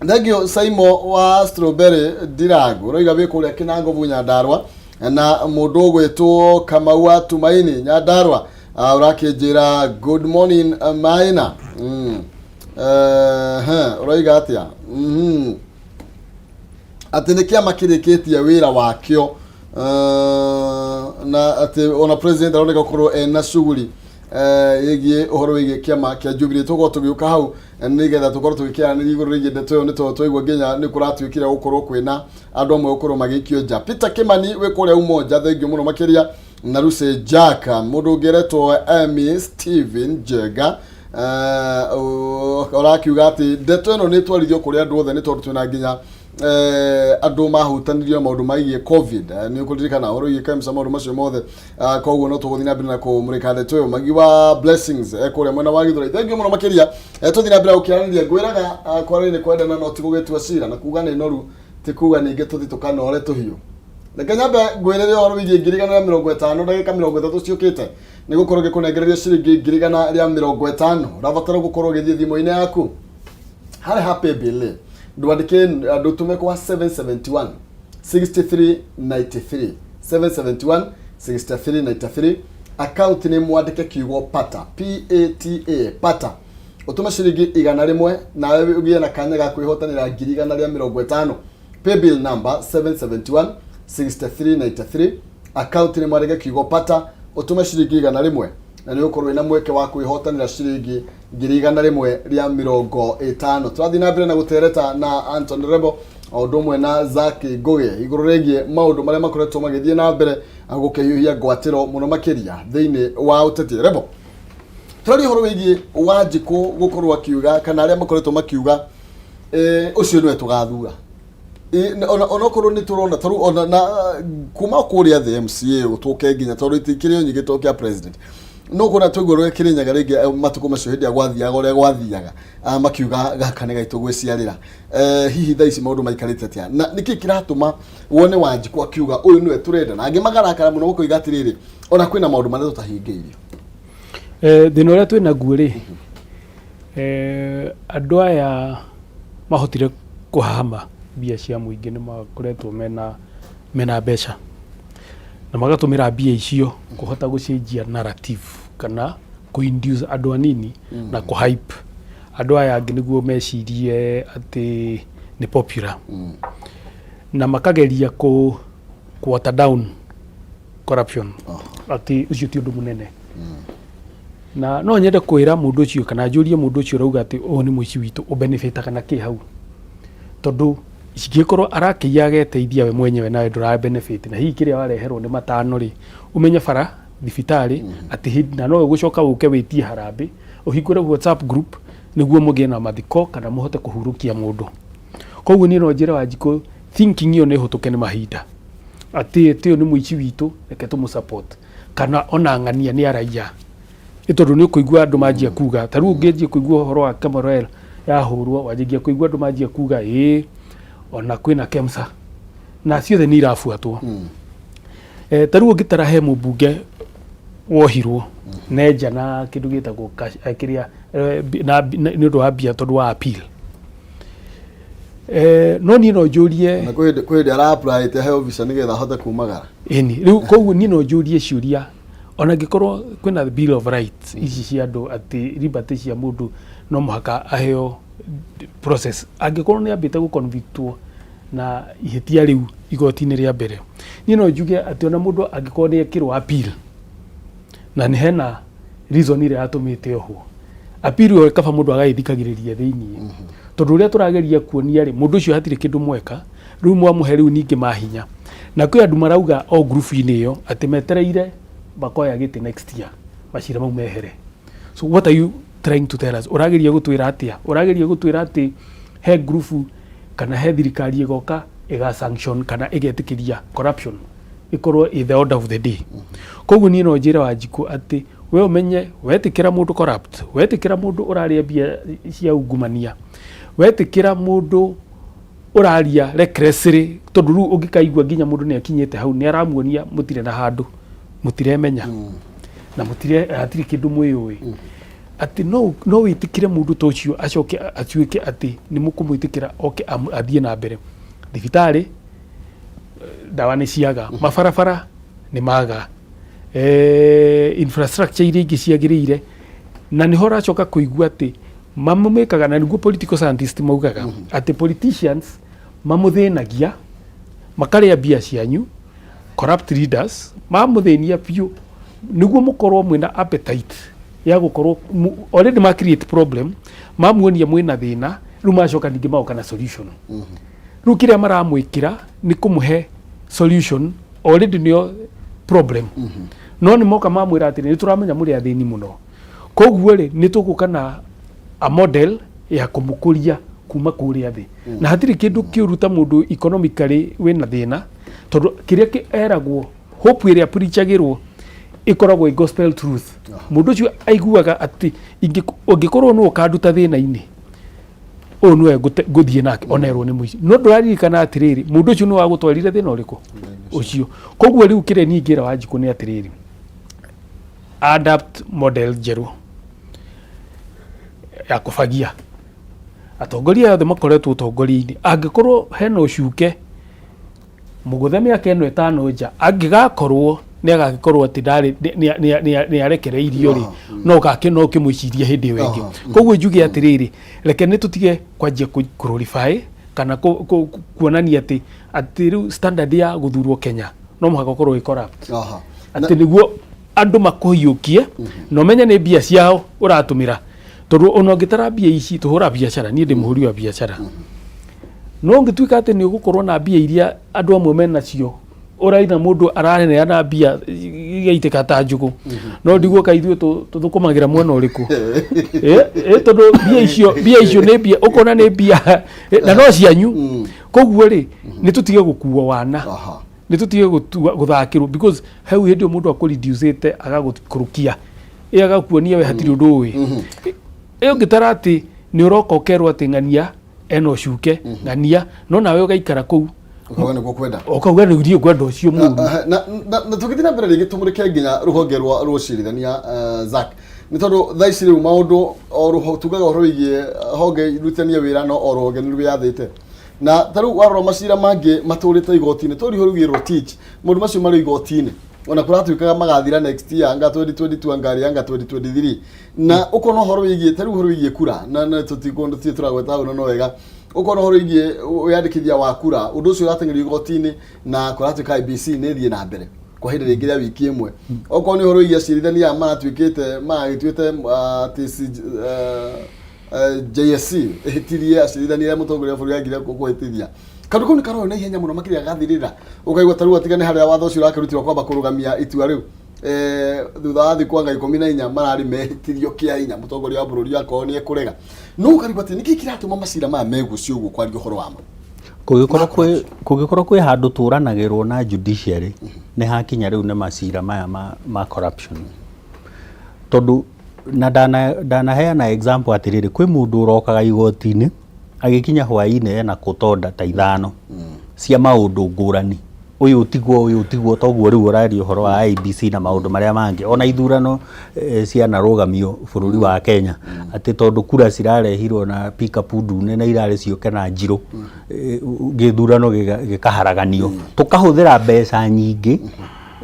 Thank you. Saimo wa Strawberry Ndirangu ũroiga wĩ kũrĩa Kĩnangobu, Nyandarua, na mũndũ ũgwĩtwo Kamau wa Tumaini, Nyandarua, ũrakĩnjĩra good morning, Maina. Ũroiga atĩa? Atĩ nĩ kĩama kĩrĩkĩtie wĩra wakĩo, na atĩ ona president aroneka gũkorwo ena shughuli ĩgiĩ ũhoro wĩgiĩ kĩama kĩa Jubilee. Tũgũkorwo tũgĩũka hau nĩgetha tũkorwo tũgĩkĩaranĩria igũrũ rĩgiĩ ndeto ĩyo, nĩ tondũ twaigua nginya nĩ kũratuĩkire gũkorwo kwĩna andũ amwe gũkorwo magĩikio nja. Peter Kimani wĩ kũrĩa Umoja, thengiũ mũno makĩria. Na Lucy Jack, mũndũ ũngĩ aretwo Amy Steven Njenga, ũrakiuga atĩ ndeto ĩno nĩ ĩtwarithio kũrĩ andũ othe, nĩ tondũ twĩna nginya andũ mahutanirio na maũndũ maigiĩ COVID. Nĩ ũkũririkana ũhoro wĩgiĩ KEMSA, maũndũ macio mothe. Koguo no tũgũthiĩ na mbere na kũmũrĩka ndeto ĩyo. Magi wa Blessings kũrĩa mwena wa Gĩthũrai, thank you mũno makĩria. Tũthiĩ na mbere gũkĩaranĩria. Ngwĩraga, kwaranĩria nĩ kwendana, no ti gũgĩtua cira, na kuga nĩ noru ti kuga ningĩ tũthiĩ tũkanore tũhiũ. Reke nyambe ngwĩrĩre ũhoro wĩgiĩ 150,000. Ndagĩka 30 ciũkĩte nĩ gũkorwo ngĩkũnengereria ciringi 150,000. Ũrabatara gũkorwo ũgĩthiĩ thimũ-inĩ yaku harĩ ha paybill, ndwandĩke, ndũtũme kwa 771 6393, 771 6393. Account nĩ mwandĩke kiugo pata, PATA, pata, ũtũme ciringi 100 nawe ũgĩe na kanya ga kwĩhotanĩra 150,000. Paybill number 771 6393, account nĩ mwandĩke kiugo pata, ũtũme ciringi 100 na nĩ ũgũkorwo wĩna mweke wa kwĩhotanĩra ciringi 150,000. Tũrathiĩ na mbere na gũtereta na Anton Rebo o ũndũ ũmwe na Zaki Ngũgĩ igũrũ rĩgiĩ maũndũ marĩa makoretwo magĩthiĩ na mbere gũkĩhiũhia ngwatĩro mũno makĩria thĩinĩ wa ũteti. Rebo, tũraria ũhoro wĩgiĩ Wanjikũ gũkorwo akiuga, kana arĩa makoretwo makiuga Ũcio nĩwe tũgathura. Ona onokorwo nĩ tũrona tarĩu ona na kuma kũrĩa thĩ MCA ũtũke nginya tondũ itikĩrĩ o nyingĩ to kĩa president no kuona twaigua ũrĩa Kĩrĩnyaga rĩngĩ matukũ macio hĩndĩ ĩrĩa gwathiaga ũrĩa gwathiaga, makiuga gaka nĩ gaitũ gwĩciarĩra. Hihi thaa ici maũndũ maikarĩte atĩa na nĩkĩ kĩratũma wone Wanjikũ akiuga ũyũ nĩwe tũrenda na angĩ magarakara mũno makoiga atĩrĩrĩ, ona kwĩna maũndũ marĩa tũtahingĩirio? Thĩna ũrĩa twĩ naguo rĩ, andũ aya mahotire kũhahama mbia cia mũingĩ nĩ makoretwo mena mbeca na magatũmĩra mbia icio kũhota gũcenjia narrative kana kũ induce andũ anini na kũ hype andũ aya angĩ nĩguo mecirie atĩ nĩ popular na makageria kũ water down corruption atĩ ũcio ti ũndũ mũnene. Na no nyende kwĩra mũndũ ũcio kana njũrie mũndũ ũcio ũrauga atĩ ũyũ nĩ mũici witũ, ũbenefitaga na kĩ hau? Tondũ cingĩkorwo arakĩiya ageteithia we mwenyewe nawe ndũra benefit, na hihi kĩrĩa wareherwo nĩ matano rĩ, ũmenye bara thibitarĩ atĩ hĩndĩ na nowe ũgũcoka ũke wĩtie harambĩ, ũhingũre WhatsApp group nĩguo mũgĩe na mathiko kana mũhote kũhurũkia mũndũ. Koguo niĩ no njĩre Wanjikũ thinking ĩyo nĩ hũtũke nĩ mahinda, atĩ ũyũ nĩ mũici witũ, reke tũmũ support, kana ona ng'ania nĩ araiya, nĩ tondũ nĩ ũkũigua andũ manjia kuga ta rĩu ũngĩanjia kũigua ũhoro wa Kemorael yahũrwo, wanjagia kũigua andũ manjia kuga ĩĩ ona kwĩna KEMSA na ciothe nĩ irabuatwo. Ta rĩu ũngĩtara he mũmbunge wohirwo nenja na kĩndũ gĩtagwo kĩrĩa nĩ ũndũ wa mbia tondũ wa appeal. No niĩ no njũrie na kwĩ hĩndĩ ara apply heo visa nĩgetha ahote kumagara. Ĩni, rĩu koguo niĩ no njũrie ciũria, ona angĩkorwo kwĩna Bill of Rights ici cia andũ atĩ liberty cia mũndũ no mũhaka aheo process, angĩkorwo nĩ ambĩte gũconvictwo na ihĩtia rĩu igoti-inĩ rĩa mbere, niĩ no njuge atĩ ona mũndũ angĩkorwo nĩ ekĩrwo appeal na nĩ hena reason ĩrĩa yatũmĩte ohwo, appeal ĩyo kaba mũndũ agagĩthikagĩrĩria thĩiniĩ, tondũ ũrĩa tũrageria kuonia rĩ, mũndũ ũcio hatirĩ kĩndũ mweka rĩu mwamũhe rĩu ningĩ mahinya. Na kwĩ andũ marauga o ngurubu-inĩ ĩyo atĩ metereire makoya gĩtĩ next year macira mau mehere. So what are you trying to tell us? Ũrageria gũtwĩra atĩa? Ũrageria gũtwĩra atĩ he ngurubu kana he thirikari ĩgoka ĩga sanction kana ĩgetĩkĩria corruption ĩkorwo ĩ the order of the day? Koguo niĩ no njĩre Wanjikũ atĩ we ũmenye wetĩkĩra mũndũ corrupt, wetĩkĩra mũndũ ũrarĩa mbia cia ungumania, wetĩkĩra mũndũ ũraria recklessly, tondũ rĩu ũngĩkaigua nginya mũndũ nĩ akinyĩte hau, nĩ aramuonia mũtirĩ na handũ, mũtiremenya na mũtire hatirĩ kĩndũ mwĩyũĩ, atĩ no wĩtĩkĩre mũndũ ta ũcio acoke atuĩke atĩ nĩ mũkũmwĩtĩkĩra oke athiĩ na mbere. Thibitarĩ ndawa nĩ ciaga, mabarabara nĩ maga, infrastructure iria ingĩ ciagĩrĩire, na nĩho ũracoka kũigua atĩ mamũmĩkaga, na nĩguo political scientist maugaga atĩ politicians mamũthĩnagia, makarĩa mbia cianyu, corrupt leaders mamũthĩnia biũ nĩguo mũkorwo mwĩna appetite ya gũkorwo already ma create problem, mamuonia mwĩna thĩna, rĩu macoka ningĩ magoka na solution. Rĩu kĩrĩa maramwĩkĩra nĩ kũmũhe solution, already nĩyo problem, no nĩ moka mamwĩra atĩrĩ, nĩ tũramenya mũrĩ athĩni mũno, koguo rĩ, nĩ tũgũka na a model ya kũmũkũria kuma kũrĩa thĩ. Na hatirĩ kĩndũ kĩũru ta mũndũ economically wĩna thĩna, tondũ kĩrĩa eragwo, hope ĩrĩa preachagĩrwo ĩkoragwo ĩ gospel truth. Mũndũ ũcio aiguaga atĩ ũngĩkorwo nũ ũkanduta thĩna-inĩ ũyũ, nĩwe ngũthiĩ nake onerwo nĩ mũici. No ndũraririkana atĩrĩrĩ, mũndũ ũcio nĩ wagũtwarire thĩna ũrĩkũ ũcio. Koguo rĩu kĩrĩa niĩ ingĩra Wanjikũ nĩ atĩrĩrĩ, adapt model njerũ ya kũbagia atongoria aya othe makoretwo ũtongoria-inĩ. Angĩkorwo hena ũcuke mũgũthe mĩaka ĩno 5 nja, angĩgakorwo nĩ agagĩkorwo atĩ ndarĩ nĩ arekereirio rĩ, no ũgakĩ no ũkĩmwĩciria hĩndĩ ĩyo ĩngĩ. Koguo njuge atĩrĩrĩ, reke nĩ tũtige kwanjia glorify kana kuonania atĩ rĩu standard ya gũthurwo Kenya no mũhaka ũkorwo wĩ corrupt, atĩ nĩguo andũ makũhiũkie na ũmenye nĩ mbia ciao ũratũmĩra, tondũ ona ũngĩtara mbia ici tũhũra biacara, niĩ ndĩ mũhũri wa biacara, no ũngĩtuĩka atĩ nĩ ũgũkorwo na mbia iria andũ amwe menacio, ũraina mũndũ araneana mbia igaitĩka ta njũgũ. No ndigwo ka ithuĩ tũthũkũmagĩra mwena ũrĩkũ? Tondũ mbia icio nĩ mbia ũkona nĩ mbia na no cianyu. Koguo rĩ, nĩ tũtige gũkuo wana, nĩ tũtige gũthakĩrwo, because hau hĩndĩ ĩyo mũndũ akũreducĩte, agagũkũrũkia, ĩ agakuonia we hatirĩ ũndũ ũĩ. Ĩ ũngĩtara atĩ nĩ ũroka ũkerwo atĩ ng'ania ena ũcuke ng'ania, no nawe ũgaikara kũu. Ũkauga nĩguo kwenda. Ũkauga rĩu ndiĩ ngwenda ũcio mũru. Na tũgĩthiĩ na mbere rĩngĩ, tũmũrĩke nginya rũhonge rwa ũcirithania, Zack, nĩ tondũ thaa ici rĩu maũndũ o rũho tugaga ũhoro wĩgiĩ honge irutithanie wĩra, no o rũhonge nĩ rwĩyathĩte. Na ta rĩu warora macira mangĩ matũrĩte igoti-inĩ, tũri ũhoro wĩgiĩ Rotich, maũndũ macio marĩ igoti-inĩ, ona kũratuĩkaga magathira next year, anga 2022, anga rĩ, anga 2023. Na ũkona ũhoro wĩgiĩ ta rĩu ũhoro wĩgiĩ kura, na tũtikũndũ tũragweta hau, no wega ũkona ũhoro wĩgiĩ wĩyandĩkithia wa kura, ũndũ ũcio ũrateng'erio igoti-inĩ, na kũratuĩka IEBC nĩ ĩthiĩ na mbere kwa ihinda rĩngĩ rĩa wiki ĩmwe. Okorwo nĩ ũhoro wĩgiĩ acirithania aya maratuĩkĩte maragĩtuĩte atĩ JSC ĩhĩtirie acirithania arĩa mũtongoria wa bũrũri angire kũhĩtithia, kaũndũ kau nĩ karoywo na ihenya mũno makĩria, gagathirĩra. Ũkaigua ta rĩu atiga nĩ harĩa watho ũcio ũrakĩrutirwo kwamba kũrũgamia itua rĩu, thutha wa thikũ anga 14 mararĩ mehĩtirio kĩa hinya mũtongoria wa bũrũri akorwo nĩ ekũrega. No ũkarigwo atĩ nĩkĩ kĩratũma macira maya megucio ũguo kwaria ũhoro wamo. Kũngĩkorwo kwĩ handũ tũranagĩrwo na judiciary nĩ hakinya rĩu nĩ macira maya ma corruption, tondũ na ndanaheana example atĩrĩrĩ, kwĩ mũndũ ũrokaga igoti-inĩ, agĩkinya hwaĩ-inĩ ena kũtonda ta ithano cia maũndũ ngũrani, ũyũ tiguo, ũyũ tiguo. Toguo rĩu ũraria ũhoro wa IEBC na maũndũ marĩa mangĩ, ona ithurano cianarũgamio bũrũri wa Kenya atĩ tondũ kura cirarehirwo na pickup ndune na irarĩ ciũke na njirũ, gĩthurano gĩkaharaganio, tũkahũthĩra mbeca nyingĩ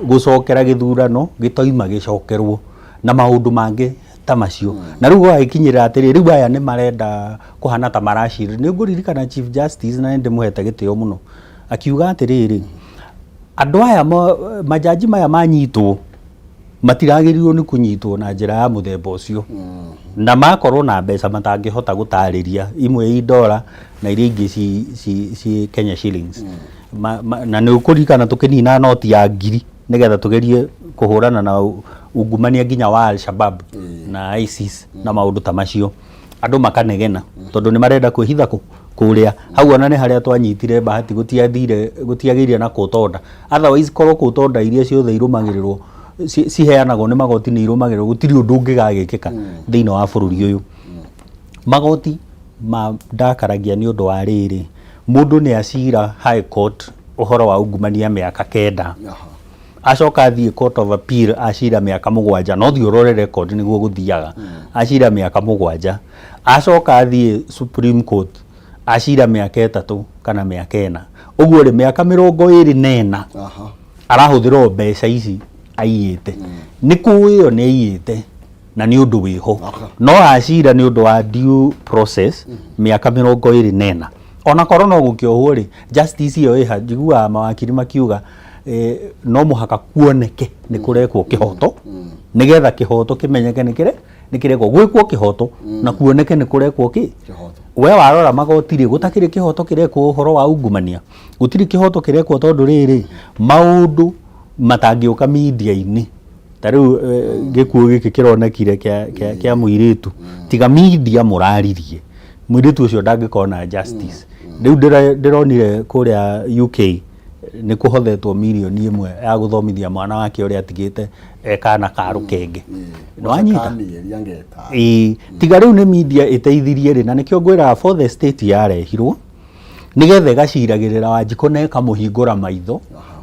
gũcokera gĩthurano gĩtoima gĩcokerwo na maũndũ mangĩ ta macio. Na rĩu gwagĩkinyĩrĩra atĩrĩ, rĩu aya nĩ marenda kũhana ta maracirĩra. Nĩ ngũririkana Chief Justice, na nĩ ndĩmũhete gĩtĩo mũno, akiuga atĩrĩrĩ, andũ aya majaji maya manyitwo matiragĩrĩirwo nĩ kũnyitwo na njĩra ya mũthemba ũcio, na makorwo na mbeca matangĩhota gũtarĩria, imwe i ndora na iria ingĩ ci Kenya shillings. Na nĩ ũkũririkana tũkĩnina noti ya 1000 nĩgetha tũgerie kũhũrana na ungumania nginya wa Al-Shabab na ISIS na maũndũ ta macio, andũ makanegena tondũ nĩ marenda kwĩhitha kũrĩa hau. Ona nĩ harĩa twanyitire bahati gũtiathire, gũtiagĩire na court order. Otherwise korwo court order iria ciothe irũmagĩrĩrwo ciheanagwo nĩ magoti nĩ irũmagĩrĩrwo, gũtirĩ ũndũ ũngĩgagĩkĩka thĩinĩ wa bũrũri ũyũ. Magoti mandakaragia nĩ ũndũ wa rĩrĩ, mũndũ nĩ acira High Court ũhoro wa ungumania mĩaka 9, acoka athiĩ Court of Appeal acira mĩaka 7, no thiĩ ũrore record nĩguo gũthiaga, acira mĩaka 7, acoka athiĩ Supreme Court acira mĩaka 3 kana mĩaka 4. Ũguo rĩ, mĩaka 24 arahũthĩra o mbeca ici aiyĩte. Nĩ kũĩyo nĩ aiyĩte na nĩ ũndũ wĩho, no acira nĩ ũndũ wa due process mĩaka 24, ona korwo no gũkĩohwo rĩ, justice ĩyo ĩha? Njiguaga mawakiri makiuga no mũhaka kuoneke nĩ kũrekwo kĩhoto, nĩgetha kĩhoto kĩmenyeke nĩ kĩre nĩ kĩrekwo gwĩkwo kĩhoto na kuoneke nĩ kũrekwo kĩ Kĩhoto. We warora magoti rĩ, gũtakĩrĩ kĩhoto kĩrekwo ũhoro wa ungumania, gũtirĩ kĩhoto kĩrekwo, tondũ rĩrĩ maũndũ matangĩũka media-inĩ. Ta rĩu gĩkuũ gĩkĩ kĩronekire kĩa mũirĩtu, tiga media mũraririe, mũirĩtu ũcio ndangĩkorwo na justice. Rĩu ndĩronire kũrĩa UK nĩ kũhothetwo mirioni 1 ya gũthomithia mwana wake ũrĩa atigĩte e kana ka rũkenge. Nĩwanyita? Kamĩeri angeta. Ĩĩ, tiga rĩu nĩ media ĩteithirie rĩ, na nĩkĩo ngwĩraga for the state yarehirwo nĩgetha ĩgaciragĩrĩra Wanjikũ na ĩkamũhingũra maitho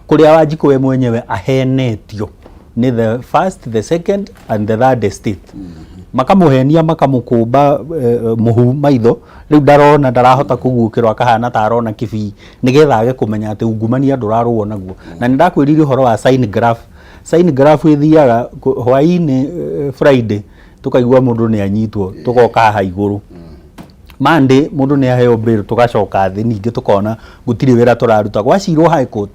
kũrĩa Wanjikũ we mwenyewe ahenetio nĩ the first, the second and the third estate, makamũhenia, makamũkũmba mũhu maitho, rĩu ndarona, ndarahota kũguũkĩrwo, akahana ta arona kĩbii, nĩgetha age kũmenya atĩ ungumania ndũrarũo naguo. Na nĩ ndakwĩrire ũhoro wa sign graph. Sign graph ĩthiaga hwaĩ-inĩ, Friday tũkaigua mũndũ nĩ anyitwo, tũgoka haha igũrũ. Monday mũndũ nĩ aheo bail, tũgacoka thĩ ningĩ tũkona gũtirĩ wĩra tũraruta. Gwacirwo High Court,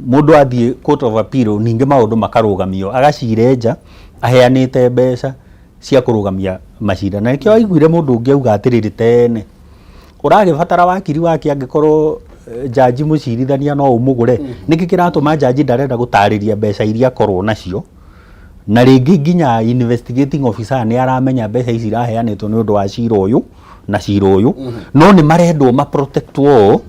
mũndũ athiĩ Court of Appeal, ningĩ maũndũ makarũgamio, agacire nja aheanĩte mbeca cia kũrũgamia macira. Na nĩkĩo aiguire mũndũ ũngĩ auga atĩrĩrĩ, tene ũragĩbatara wakiri wake angĩkorwo jaji mũcirithania no ũmũgũre? Nĩkĩ kĩratũma jaji ndarenda gũtarĩria mbeca iria akorwo nacio? Na rĩngĩ nginya investigating officer nĩ aramenya mbeca ici iraheanĩtwo nĩ ũndũ wa cira ũyũ na cira ũyũ, no nĩ marendwo ma protectwo ũũ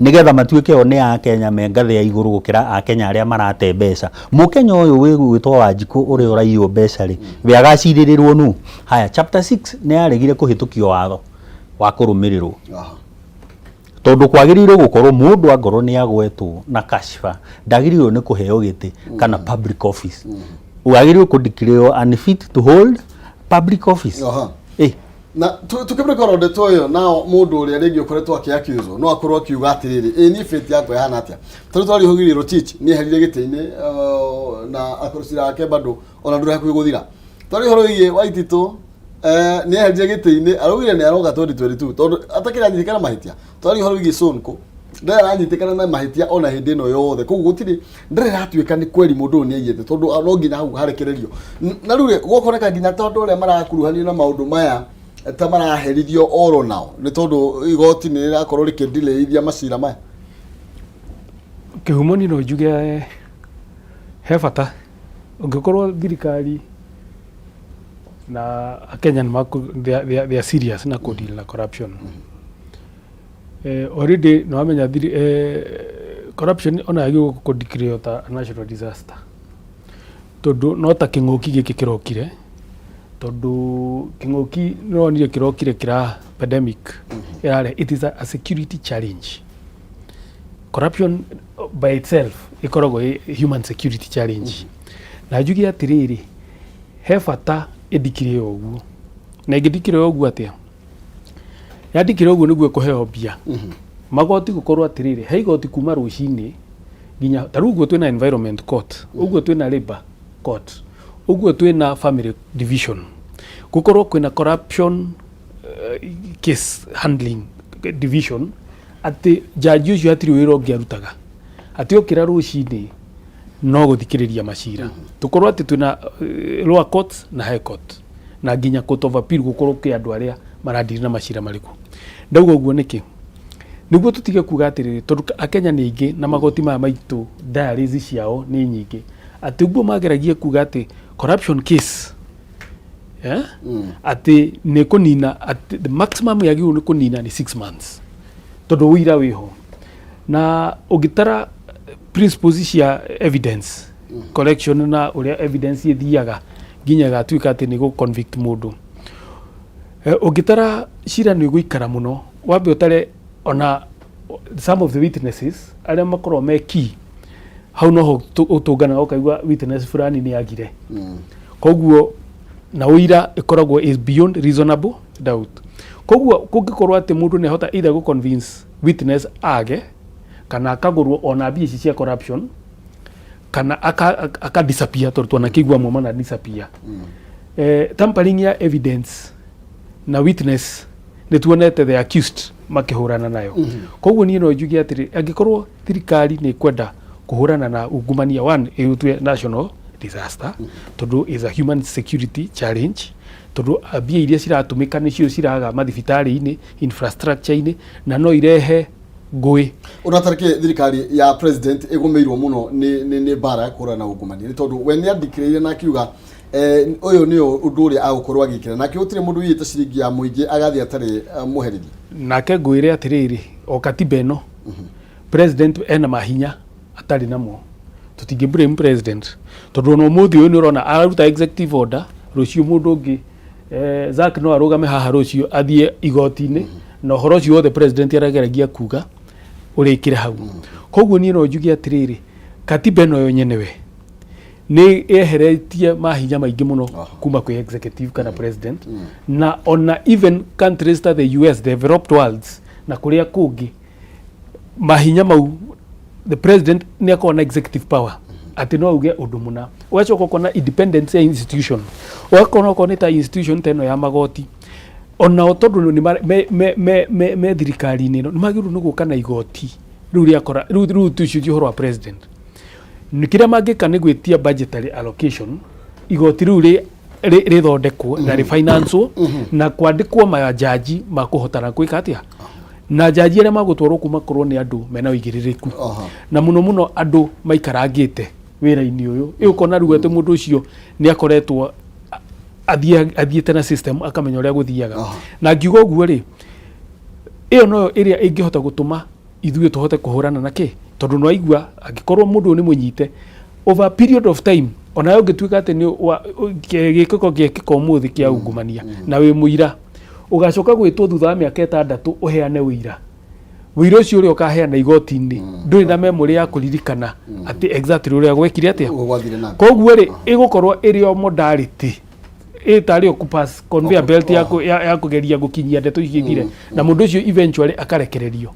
nĩgetha matuĩke o nĩ Akenya me ngathĩ ya igũrũ gũkĩra Akenya arĩa marate mbeca. Mũkenya ũyũ wĩgwĩtwo Wanjikũ ũrĩa ũraiywo mbeca rĩ, we agacirĩrĩrwo nũ? Haya, chapter 6 nĩ yaregire kũhĩtũkio watho wa kũrũmĩrĩrwo. Tondũ kwagĩrĩirwo gũkorwo mũndũ angorwo nĩ agwetwo na kashfa ndagĩrĩirwo nĩ kũheo gĩtĩ kana public office. Wagĩrĩirwo kũ declare unfit to hold public office. Na tukĩmĩkorwo ndeto ĩyo, nao mũndũ ũrĩa rĩngĩ ũkoretwo akĩ-accuse no akorwo akiuga atĩrĩrĩ, ĩ niĩ fate yakwa ĩhana atĩa? Tondũ twarĩ Rotich nĩ eherire gĩtĩ-inĩ, na akorwo cira wake bado ona ndũrĩ hakuhĩ gũthira. Twarĩ ũhoro wĩgiĩ Waititũ, nĩ eherire gĩtĩ-inĩ, araugire nĩ aroka 2022 tondũ atakĩrĩ anyitĩkana mahĩtia. Twarĩ ũhoro wĩgiĩ Sonko, ndarĩ aranyitĩkana na mahĩtia ona hĩndĩ ĩno yothe, koguo gũtirĩ ndarĩ ratuĩka nĩ kweri mũndũ ũyũ nĩ aiyĩte, tondũ no nginya hau harekererio. Na rĩu rĩ, gũkoneka nginya tondũ ũrĩa marakuruhanio na maũndũ maya ta maraherithio oro nao nĩ tondũ igoti nĩ rĩrakorwo rĩkĩndileithia macira maya. Kĩhumo niĩ no njuge he bata ũngĩkorwo thirikari na Akenya nĩ they are serious na kũ deal na corruption. Already nĩ wamenya corruption ona yagĩrĩirwo kũ declare ta national disaster, tondũ no ta kĩng'ũki gĩkĩ kĩrokire, tondũ kĩng'ũki nĩwonire kĩrokire kĩra pandemic ĩrare, it is a security challenge. Corruption by itself ĩkoragwo ĩ human security challenge. Na njuge atĩrĩrĩ, he bata ĩndikire ũguo, na ĩngĩndikire ũguo atĩa? Yandikire ũguo nĩguo ĩkũheo mbia magoti, gũkorwo atĩrĩrĩ, he igoti kuma rũcinĩ nginya ta rĩu ũguo twĩna environment court, ũguo twĩna labor court, ũguo twĩna family division, gũkorwo kwĩna corruption case handling division, atĩ jaji ũcio hatirĩ wĩra ũngĩ arutaga, atĩ okĩra rũcinĩ no gũthikĩrĩria macira. Tũkorwo atĩ twĩna lower court na high court na nginya court of appeal, gũkorwo kwĩ andũ arĩa maradiri na macira marĩkũ. Ndauga ũguo nĩkĩ? Nĩguo tũtige kuga atĩrĩrĩ, tondũ Akenya nĩ aingĩ na magoti maya maitũ diaries ciao nĩ nyingĩ, atĩ ũguo mageragie kuga atĩ corruption case, eh? Atĩ nĩ kũnina, atĩ the maximum yagĩrĩirwo nĩ kũnina nĩ 6 months, tondũ ũira wĩho na ũngĩtara principles cia evidence collection na ũrĩa evidence ĩthiaga nginya ĩgatuĩka atĩ nĩ gũ convict mũndũ. Ũngĩtara cira nĩ ũgũikara mũno, wambe ũtare ona some of the witnesses arĩa makoragwo me key hau, noho ũtũnganaga ũkaigua witness fulani nĩ agire. Koguo na ũira ĩkoragwo is beyond reasonable doubt. Koguo kũngĩkorwo atĩ mũndũ nĩ ahota either gũ convince witness age, kana akagũrwo ona mbia ici cia corruption, kana aka disappear, tondũ twanakĩigua amwe mana disappear. Tampering ya evidence na witness nĩ tuonete the accused makĩhũrana nayo. Koguo niĩ no njuge atĩrĩ, angĩkorwo thirikari nĩ ĩkwenda kũhũrana na ungumania, one, ĩũtue national disaster, tondũ is a human security challenge, tondũ mbia iria ciratũmĩka nĩcio ciraga mathibitarĩ-inĩ, infrastructure-inĩ, na no irehe ngũĩ. Ũnatarĩkĩ thirikari ya president ĩgũmĩirwo mũno nĩ mbara ya kũhũrana na ungumania, nĩ tondũ we nĩ andikĩrĩire na akiuga ũyũ nĩo ũndũ ũrĩa agũkorwo agĩkĩra nake, gũtirĩ mũndũ wiyĩte ciringi ya mũingĩ agathiĩ atarĩ mũherithie. Nake ngwĩre atĩrĩrĩ, o katiba ĩno president ena mahinya atarĩ namo. Tũtingĩ blame president, tondũ ona ũmũthĩ ũyũ nĩ ũrona araruta executive order, rũciũ mũndũ ũngĩ, Zack no arũgame haha rũciũ athiĩ igoti-inĩ na ũhoro ũcio wothe president arageragia kuga ũrĩkĩre hau. Koguo niĩ no njuge atĩrĩrĩ, katiba ĩno yo nyenewe nĩ yeheretie mahinya maingĩ mũno kuma kwĩ executive kana president. Na ona even countries ta the US, developed worlds, na kũrĩa kũngĩ, mahinya mau the president nĩ akoragwo na executive power atĩ no auge ũndũ mũna. Ũgacoka ũkona independence ya institution, ũgakona okorwo nĩ ta institution ta ĩno ya magoti, onao tondũ nĩ me thirikari-inĩ ĩno, nĩ magĩrĩirwo nĩ gũka na igoti rĩu rĩa kora rĩu tucirie ũhoro wa president. Nĩ kĩrĩa mangĩka nĩ gwĩtia budgetary allocation, igoti rĩu rĩthondekwo na rĩfinancewo na kwandĩkwo majaji makũhotana gwĩka atĩa, na jaji arĩa magũtwarwo kuu makorwo nĩ andũ mena ũigĩrĩrĩku na mũno mũno andũ maikarangĩte. Wĩra-inĩ ũyũ ĩ ũkona rĩu atĩ mũndũ ũcio nĩ akoretwo athiĩte na system, akamenya ũrĩa gũthiaga. Na ngiuga ũguo rĩ, ĩyo noyo ĩrĩa ĩngĩhota gũtũma ithuĩ tũhote kũhũrana na kĩ, tondũ nĩwaigua angĩkorwo mũndũ ũyũ nĩ mũnyite over a period of time, onawe ũngĩtuĩka atĩ nĩ gĩkĩko gĩekĩka ũmũthĩ kĩa ungumania na wĩ mũira, ũgacoka gwĩtwo thutha wa mĩaka 6 ũheane ũira. Ũira ũcio ũrĩa ũkaheana igoti-inĩ, ndũrĩ na memory ya kũririkana atĩ exactly ũrĩa gwekire atĩa. Ũguo gwathire na mbere. Koguo rĩ, ĩgũkorwo ĩrĩ o modality ĩtarĩ o kũpass conveyor belt ya kũgeria gũkinyia ndeto icio ithire, na mũndũ ũcio eventually akarekererio.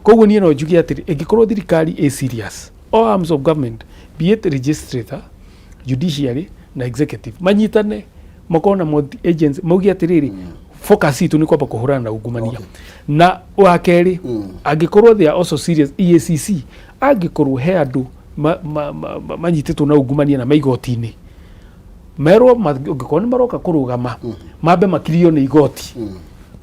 Koguo niĩ no njuge atĩrĩ, ĩngĩkorwo thirikari ĩ serious, all arms of government, be it legislator, judiciary na executive, manyitane, makorwo na multi agency, mauge atĩrĩrĩ, focus itũ nĩ kwamba kũhũrana na ungumania. Na wa kerĩ, angĩkorwo they are also serious, EACC, angĩkorwo he andũ manyitĩtwo na ungumania na maigoti-inĩ, merwo angĩkorwo nĩ maroka kũrũgama, mambe makirio nĩ igoti.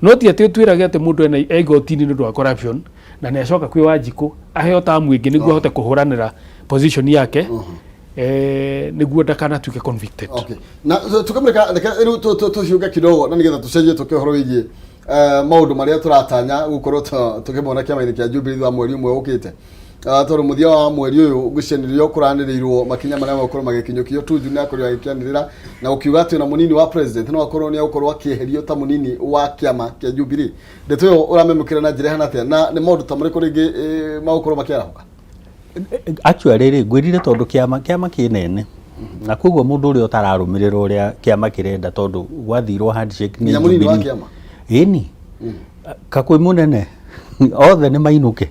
No ti atĩ ũtwĩrage atĩ mũndũ ena e igoti-inĩ nĩ ũndũ wa corruption na nĩ acoka kwĩ Wanjikũ aheo tamu ĩngĩ nĩguo ahote kũhũranĩra position yake, nĩguo ndakanatuĩke convicted. Okay. Na tukamureka, reke rĩu tũciũke kidogo na nĩgetha tũcenjie tũke ũhoro wĩgiĩ maũndũ marĩa tũratanya gũkorwo tũkĩmona kĩama-inĩ kĩa Jubilee thutha wa mweri ũmwe ũkĩte. Tondũ mũthia wa mweri ũyũ ngwĩciria kũranĩrĩirwo makinya marĩa megũkorwo magĩkinyũkio. Tuju nĩ akorirwo agĩkĩanĩrĩra na gũkiuga atĩ ona mũnini wa president no akorwo nĩ egũkorwo akĩeherio ta mũnini wa kĩama kĩa Jubilee. Ndeto ĩyo ũramĩamũkĩra na njĩra ĩhana atĩa, na nĩ maũndũ ta marĩkũ rĩngĩ magũkorwo makĩarahũka? Actually rĩ, ngwĩrire tondũ kĩama kĩnene na koguo mũndũ ũrĩa ũtararũmĩrĩra ũrĩa kĩama kĩrenda, tondũ gwathirwo handshake nĩ Nginya mũnini wa Jubilee. kĩama? Ĩni kakwĩ mũnene othe nĩ mainũke.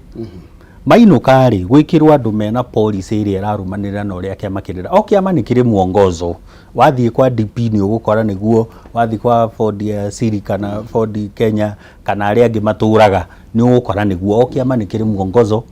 Mainũka rĩ, gwĩkĩrwo andũ mena policy ĩrĩa ĩrarũmanĩrĩra na ũrĩa kĩama kĩrenda. O kĩama nĩ kĩrĩ mwongozo. Wathiĩ kwa DP nĩ ũgũkora nĩguo, wathiĩ kwa Ford ya Siri kana Ford Kenya kana arĩa angĩ matũraga nĩ ũgũkora nĩguo. O kĩama nĩ kĩrĩ mwongozo.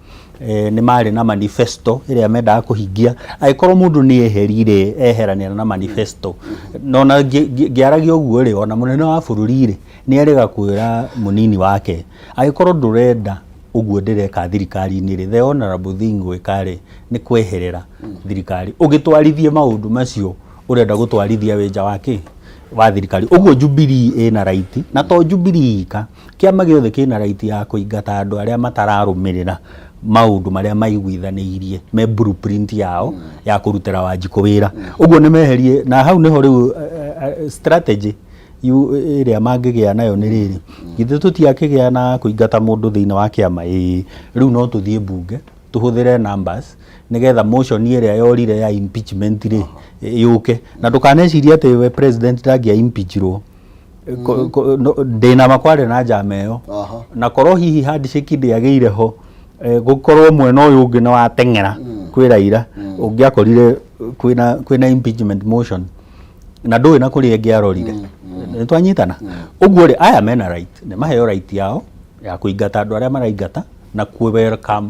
Nĩ marĩ na manifesto ĩrĩa mendaga kũhingia. Angĩkorwo mũndũ nĩ eherire, eheranĩra na manifesto, na ona ngĩaragia ũguo rĩ, ona mũnene wa bũrũri rĩ, nĩ erĩga kwĩra mũnini wake, angĩkorwo ndũrenda ũguo ndĩreka thirikari-inĩ rĩ, the honorable thing gwĩka rĩ nĩ kweherera thirikari ũgĩtwarithie maũndũ macio ũrenda gũtwarithia wĩ nja wa kĩ wa thirikari. Ũguo Jubilee ĩna right, na to Jubilee ika, kĩama gĩothe kĩna right ya kũingata andũ arĩa matararũmĩrĩra maũndũ marĩa maiguithanĩirie me blueprint yao ya kũrutĩra Wanjikũ wĩra. Ũguo nĩ meherie, na hau nĩho rĩu strategy ĩrĩa mangĩgĩa nayo nĩ rĩrĩ, githĩ tũtiakĩgĩa na kũingata mũndũ thĩinĩ wa kĩama? Ĩĩ, rĩu no tũthiĩ mbunge tũhũthĩre numbers nĩgetha motion ĩrĩa yorire ya impeachment rĩ yũke. Na ndũkanecirie atĩ we president ndangĩa impeachirwo. Ndĩna makwarĩ na njama ĩyo. Na korwo hihi handshake ndĩagĩire ho, gũkorwo mwena ũyũ ũngĩ nĩ wateng'era kwĩ Raila, ũngĩakorire kwĩna impeachment motion na ndũĩ na kũrĩa ĩngĩarorire. Nĩ twanyitana ũguo rĩ, aya mena right, nĩ maheo right yao ya kũingata andũ arĩa maraingata na kũ welcome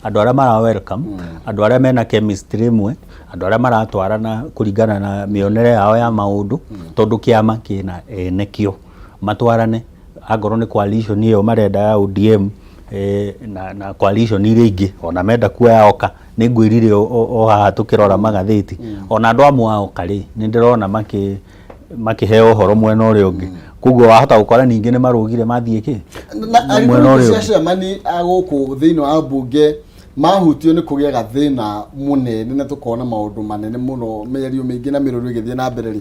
andũ arĩa mara welcome, andũ arĩa mena chemistry ĩmwe, andũ arĩa maratwarana kũringana na mĩonere yao ya maũndũ, tondũ kĩama kĩna ene kĩo matwarane. Angorwo nĩ coalition ĩyo marenda ya ODM, na coalition iria ingĩ ona menda kuoya oka, nĩ ngwĩrire o haha tũkĩrora magathĩti, ona andũ amwe a oka rĩ, nĩ ndĩrona makĩheo ũhoro mwena ũrĩa ũngĩ. Koguo wahota gũkora ningĩ nĩ marũgire mathiĩ kĩ na mwena angĩkorwo ũrĩa cia ũngĩ. cemani a gũkũ thĩinĩ wa mbunge mahutio nĩ kũgĩa gathĩna mũnene na tũkona maũndũ manene mũno, mĩario mĩingĩ na mĩrũrũ ĩgĩthiĩ na mbere rĩ,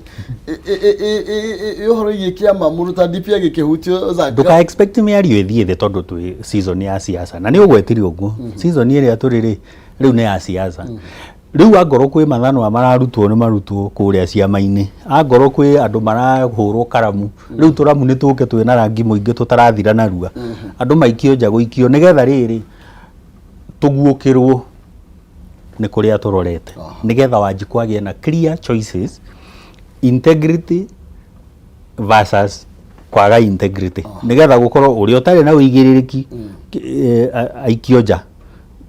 ũhoro wĩgiĩ kĩama, mũndũ ta DP agĩkĩhutio Zack? Ndũka expect mĩario ĩthiĩ thĩ, tondũ twĩ season ya siasa, na nĩ ũgwetire ũguo, season ĩrĩa tũrĩ rĩ rĩu nĩ ya siasa. Rĩu angorwo kwĩ mathanwa mararutwo, nĩ marutwo kũrĩa ciama-inĩ. Angorwo kwĩ andũ marahũrwo karamu, rĩu tũramu nĩ tũke twĩna rangi mũingĩ tũtarathira narua, andũ maikio nja gũikio, nĩgetha rĩrĩ tũguũkĩrwo nĩ kũrĩa tũrorete, nĩgetha Wanjikũ agĩe na clear choices, integrity versus kwaga integrity, nĩgetha gũkorwo ũrĩa ũtarĩ na ũigĩrĩrĩki aikio nja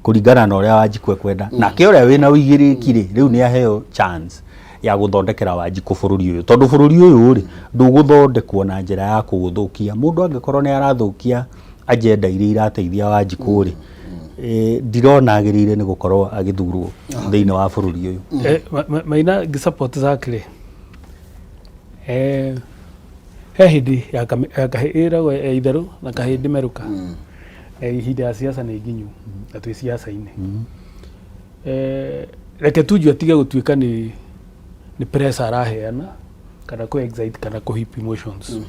kũringana na ũrĩa Wanjikũ ekwenda, nake ũrĩa wĩna ũigĩrĩrĩki rĩ, rĩu nĩ aheo chance ya gũthondekera Wanjikũ bũrũri ũyũ, tondũ bũrũri ũyũ rĩ, ndũgũthondekwo na njĩra ya kũũthũkia. Mũndũ angĩkorwo nĩ arathũkia agenda iria irateithia Wanjikũ rĩ, Ndirona agĩrĩire nĩ gũkorwo agĩthurwo thĩinĩ wa bũrũri ũyũ. Maina ngĩ support Zack rĩ, he hĩndĩ ya kahĩ ĩragwo ya itherũ na kahĩndĩ merũka. Ihinda ya siasa nĩ nginyu na twĩ siasa-inĩ. Reke Tuju atige gũtuĩka nĩ pressure araheana kana kũ excite kana kũ hip emotions.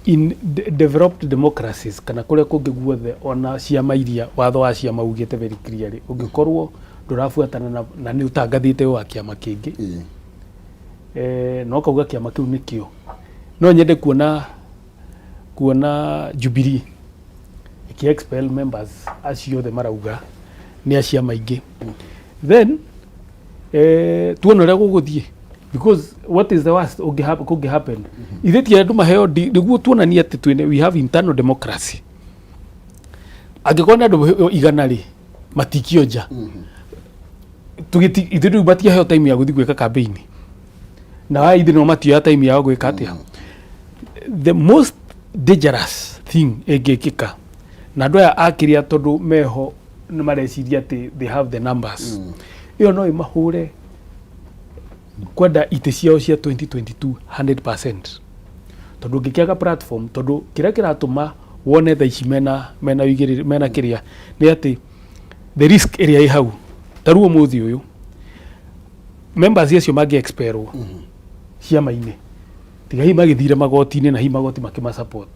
In developed democracies kana kũrĩa kũngĩ guothe, ona ciama iria watho wa ciama ugĩte very clearly, ũngĩkorwo ndũrabuatana na nĩ ũtangathĩte wĩ wa kĩama kĩngĩ, na ũkauga kĩama kĩu nĩkĩo, no nyende kuona Jubilee ĩkĩ expel members acio othe marauga nĩ a ciama ingĩ, then tuone ũrĩa gũgũthiĩ, because what is the worst kũngĩ happen? Ithe ti andũ maheo nĩguo tuonanie atĩ twĩna, we have internal democracy. Angĩkorwo nĩ andũ 100 rĩ, matikio nja. Tũgĩti ithuĩ rĩu matiaheo time ya gũthiĩ gwĩka campaign, na aya ithuĩ no matioya time yao gwĩka atĩa. The most dangerous thing ĩngĩkĩka na andũ aya akĩrĩa, tondũ meho nĩ mareciria atĩ they have the numbers, ĩyo no ĩmahũre kwenda itĩ ciao cia 2022 100%, tondũ ũngĩkĩaga platform, tondũ kĩrĩa kĩratũma wone thaa ici mena ũigĩrĩri mena kĩrĩa nĩ atĩ the risk ĩrĩa ĩ hau. Ta rĩu ũmũthĩ ũyũ members acio mangĩ expelwo ciama-inĩ, tiga hihi magĩthire magoti-inĩ na hihi magoti makĩma support,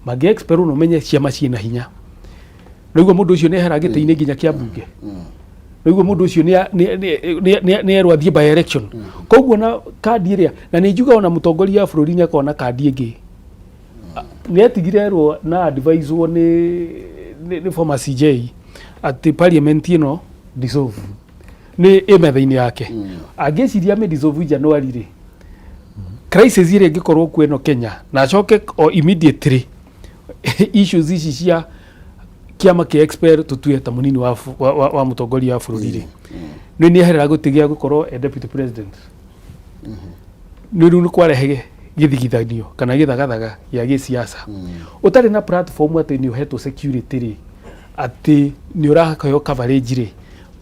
mangĩ expelwo na ũmenye ciama ciĩna hinya, naigua mũndũ ũcio nĩ ehera gĩtĩ-inĩ nginya kĩa mbunge, naigua mũndũ ũcio nĩ erwo athiĩ by election. Koguo na kandi ĩrĩa, na nĩ njuga ona mũtongoria wa bũrũri nĩ akorwo na kandi ĩngĩ, nĩ atigire erwo na advisewo nĩ former CJ atĩ parliament ĩno dissolve nĩ ĩ metha-inĩ yake. Angĩciria amĩ dissolve January rĩ, crisis ĩrĩa ĩngĩkorwo kuo ĩno Kenya, na acoke o immediately issues ici cia kĩama kĩa expel tũtue ta mũnini wa mũtongoria wa bũrũri rĩ, nĩ eherera gũtĩ gĩa gũkorwo e deputy president, nĩ rĩu nĩ kwarehe gĩthigithanio kana gĩthagathaga gĩa gĩsiasa ũtarĩ na platform atĩ nĩ ũhetwo security rĩ, atĩ nĩ ũraheo coverage rĩ,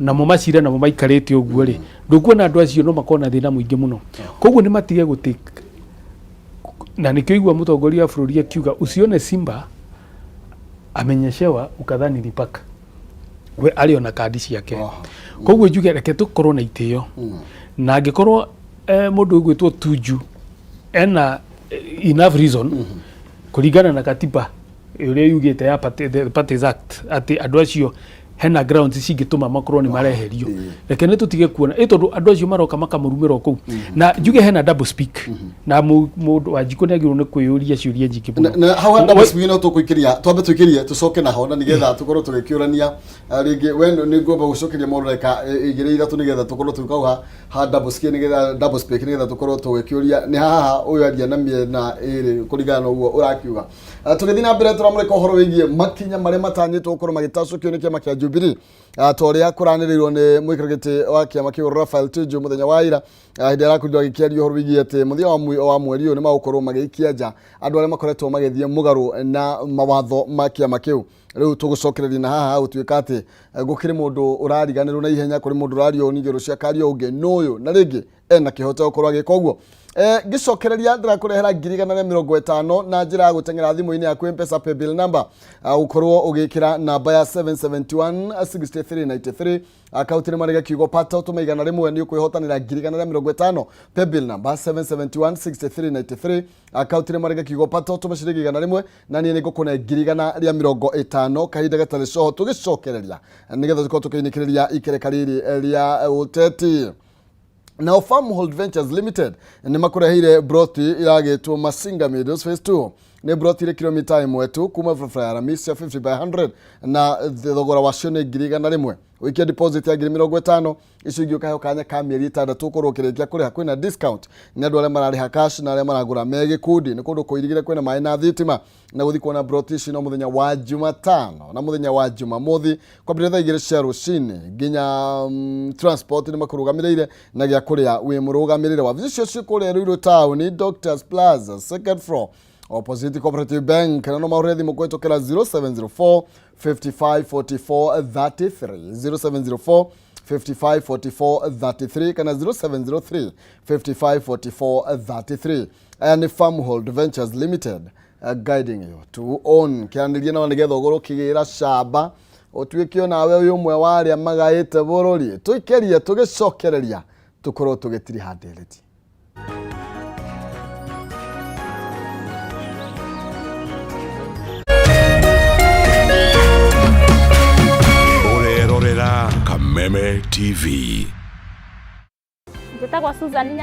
namo macira namo maikarĩte ũguo rĩ, ndũkuona andũ acio no makorwo na thĩna mũingĩ mũno. Koguo nĩ matige gũtĩ, na nĩkĩo igua mũtongoria wa bũrũri akiuga, "Usione simba amenyeshewa ukadhani ni paka." We arĩ ona kandi ciake. Koguo njuge reke tũkorwo na itĩo, na angĩkorwo mũndũ ũgwĩtwo Tuju ena enough reason kũringana na katiba ũrĩa yugĩte ya the Parties Act atĩ andũ acio hena grounds cingĩtũma makorwo nĩ mareherio, reke nĩ tũtige kuona ĩ tondũ andũ acio maroka makamũrumĩra o kũu. Na njuge hena double speak, na mũndũ Wanjikũ nĩ agĩrĩirwo nĩ kwĩyũria ciũria nyingĩ mũno. Na hau double speak no tũkũikĩria, twambe tũikĩrie tũcoke naho, na nĩgetha tũkorwo tũgĩkĩũrania rĩngĩ. We nĩ ngwamba gũcokeria mũndũ ndagĩka 2 3, nĩgetha tũkorwo tũkauga ha double speak, nĩgetha double speak, nĩgetha tũkorwo tũgĩkĩũria nĩ haha ũyũ aria na mĩena ĩrĩ kũringana na ũguo ũrakiuga. Tũgĩthiĩ na mbere, tũramũrĩka ũhoro wĩgiĩ makinya marĩa matanyĩtwo gũkorwo magĩtacũkio nĩ kĩama kĩa Jubilee, ta ũrĩa kũranĩrĩirwo nĩ mũikarĩri gĩtĩ wa kĩama kĩu Raphael Tuju mũthenya wa ira, hĩndĩ ĩrĩa arakorirwo agĩkĩaria ũhoro wĩgiĩ atĩ mũthia wa mweri ũyũ nĩ magũkorwo magĩikia nja andũ arĩa makoretwo magĩthiĩ mũgarũ na mawatho ma kĩama kĩu. Rĩu tũgũcokereria na haha gũtuĩka atĩ gũkĩrĩ mũndũ ũrariganĩrwo na ihenya, kũrĩ mũndũ ũrario ningĩ rũcio akario ũngĩ nũyũ, na rĩngĩ ena kĩhoto gũkorwo agĩka ũguo. Ngĩcokereria ndĩrakũrehera 150,000 na njĩra ya gũteng'era thimũ-inĩ yaku M-Pesa paybill number, gũkorwo ũgĩkĩra namba ya 771 6393, akaunti nĩ marĩga kiugo pata, ũtũme 100, nĩ ũkwĩhotanĩra 150,000. Paybill number 771 6393, akaunti nĩ marĩga kiugo pata, ũtũme ciringi 100, na niĩ nĩ ngũkũne 150,000 kahinda gatarĩ coho. Tũgĩcokereria nĩgetha tũkorwo tũkĩinĩkĩrĩria ikereka rĩrĩ rĩa ũteti. Nao Farmhold Ventures Limited nĩ makũreheire broti iragĩtwo Masinga Meadows Phase 2. Nĩ broti ĩrĩ kilomita 1 tu kuma barabara ya rami cia 50 by 100, na thogora wacio nĩ 100,000. Ũikie deposit ya 50,000, icio ingĩ ũkaheo kanya ka mĩeri 6 ũkorwo ũkĩrĩkia kũrĩha. Kwĩna discount nĩ andũ arĩa mararĩha cash na arĩa maragũra me gĩkundi. Nĩ kũndũ kũirigĩre, kwĩna maĩ na thitima, na gũthiĩ kuona broti ici no mũthenya wa Jumatano na mũthenya wa Jumamothi kwambĩrĩria thaa 2 cia rũcinĩ nginya transport nĩ makũrũgamĩrĩire na gĩa kũrĩa wĩ mũrũgamĩrĩre. Wabici icio ciĩ kũrĩa Ruiru Town, Doctors Plaza, second floor. Opposite Cooperative Bank, na no mahũrĩre thimũ kũhĩtũkĩra 0704 55 44 33, 0704 55 44 33 kana 0703 55 44 33. Aya nĩ Farmhold Ventures Limited, guiding you to own. Kĩaranĩria nao nĩgetha ũgũrũ kĩgĩra camba ũtuĩke onawe wĩ ũmwe wa arĩa magaĩte bũrũri. Tũikerie tũgĩcokereria tũkorwo tũgĩtiriha ndereti. Ũrerorera Kameme TV. Njĩtagwo Susan.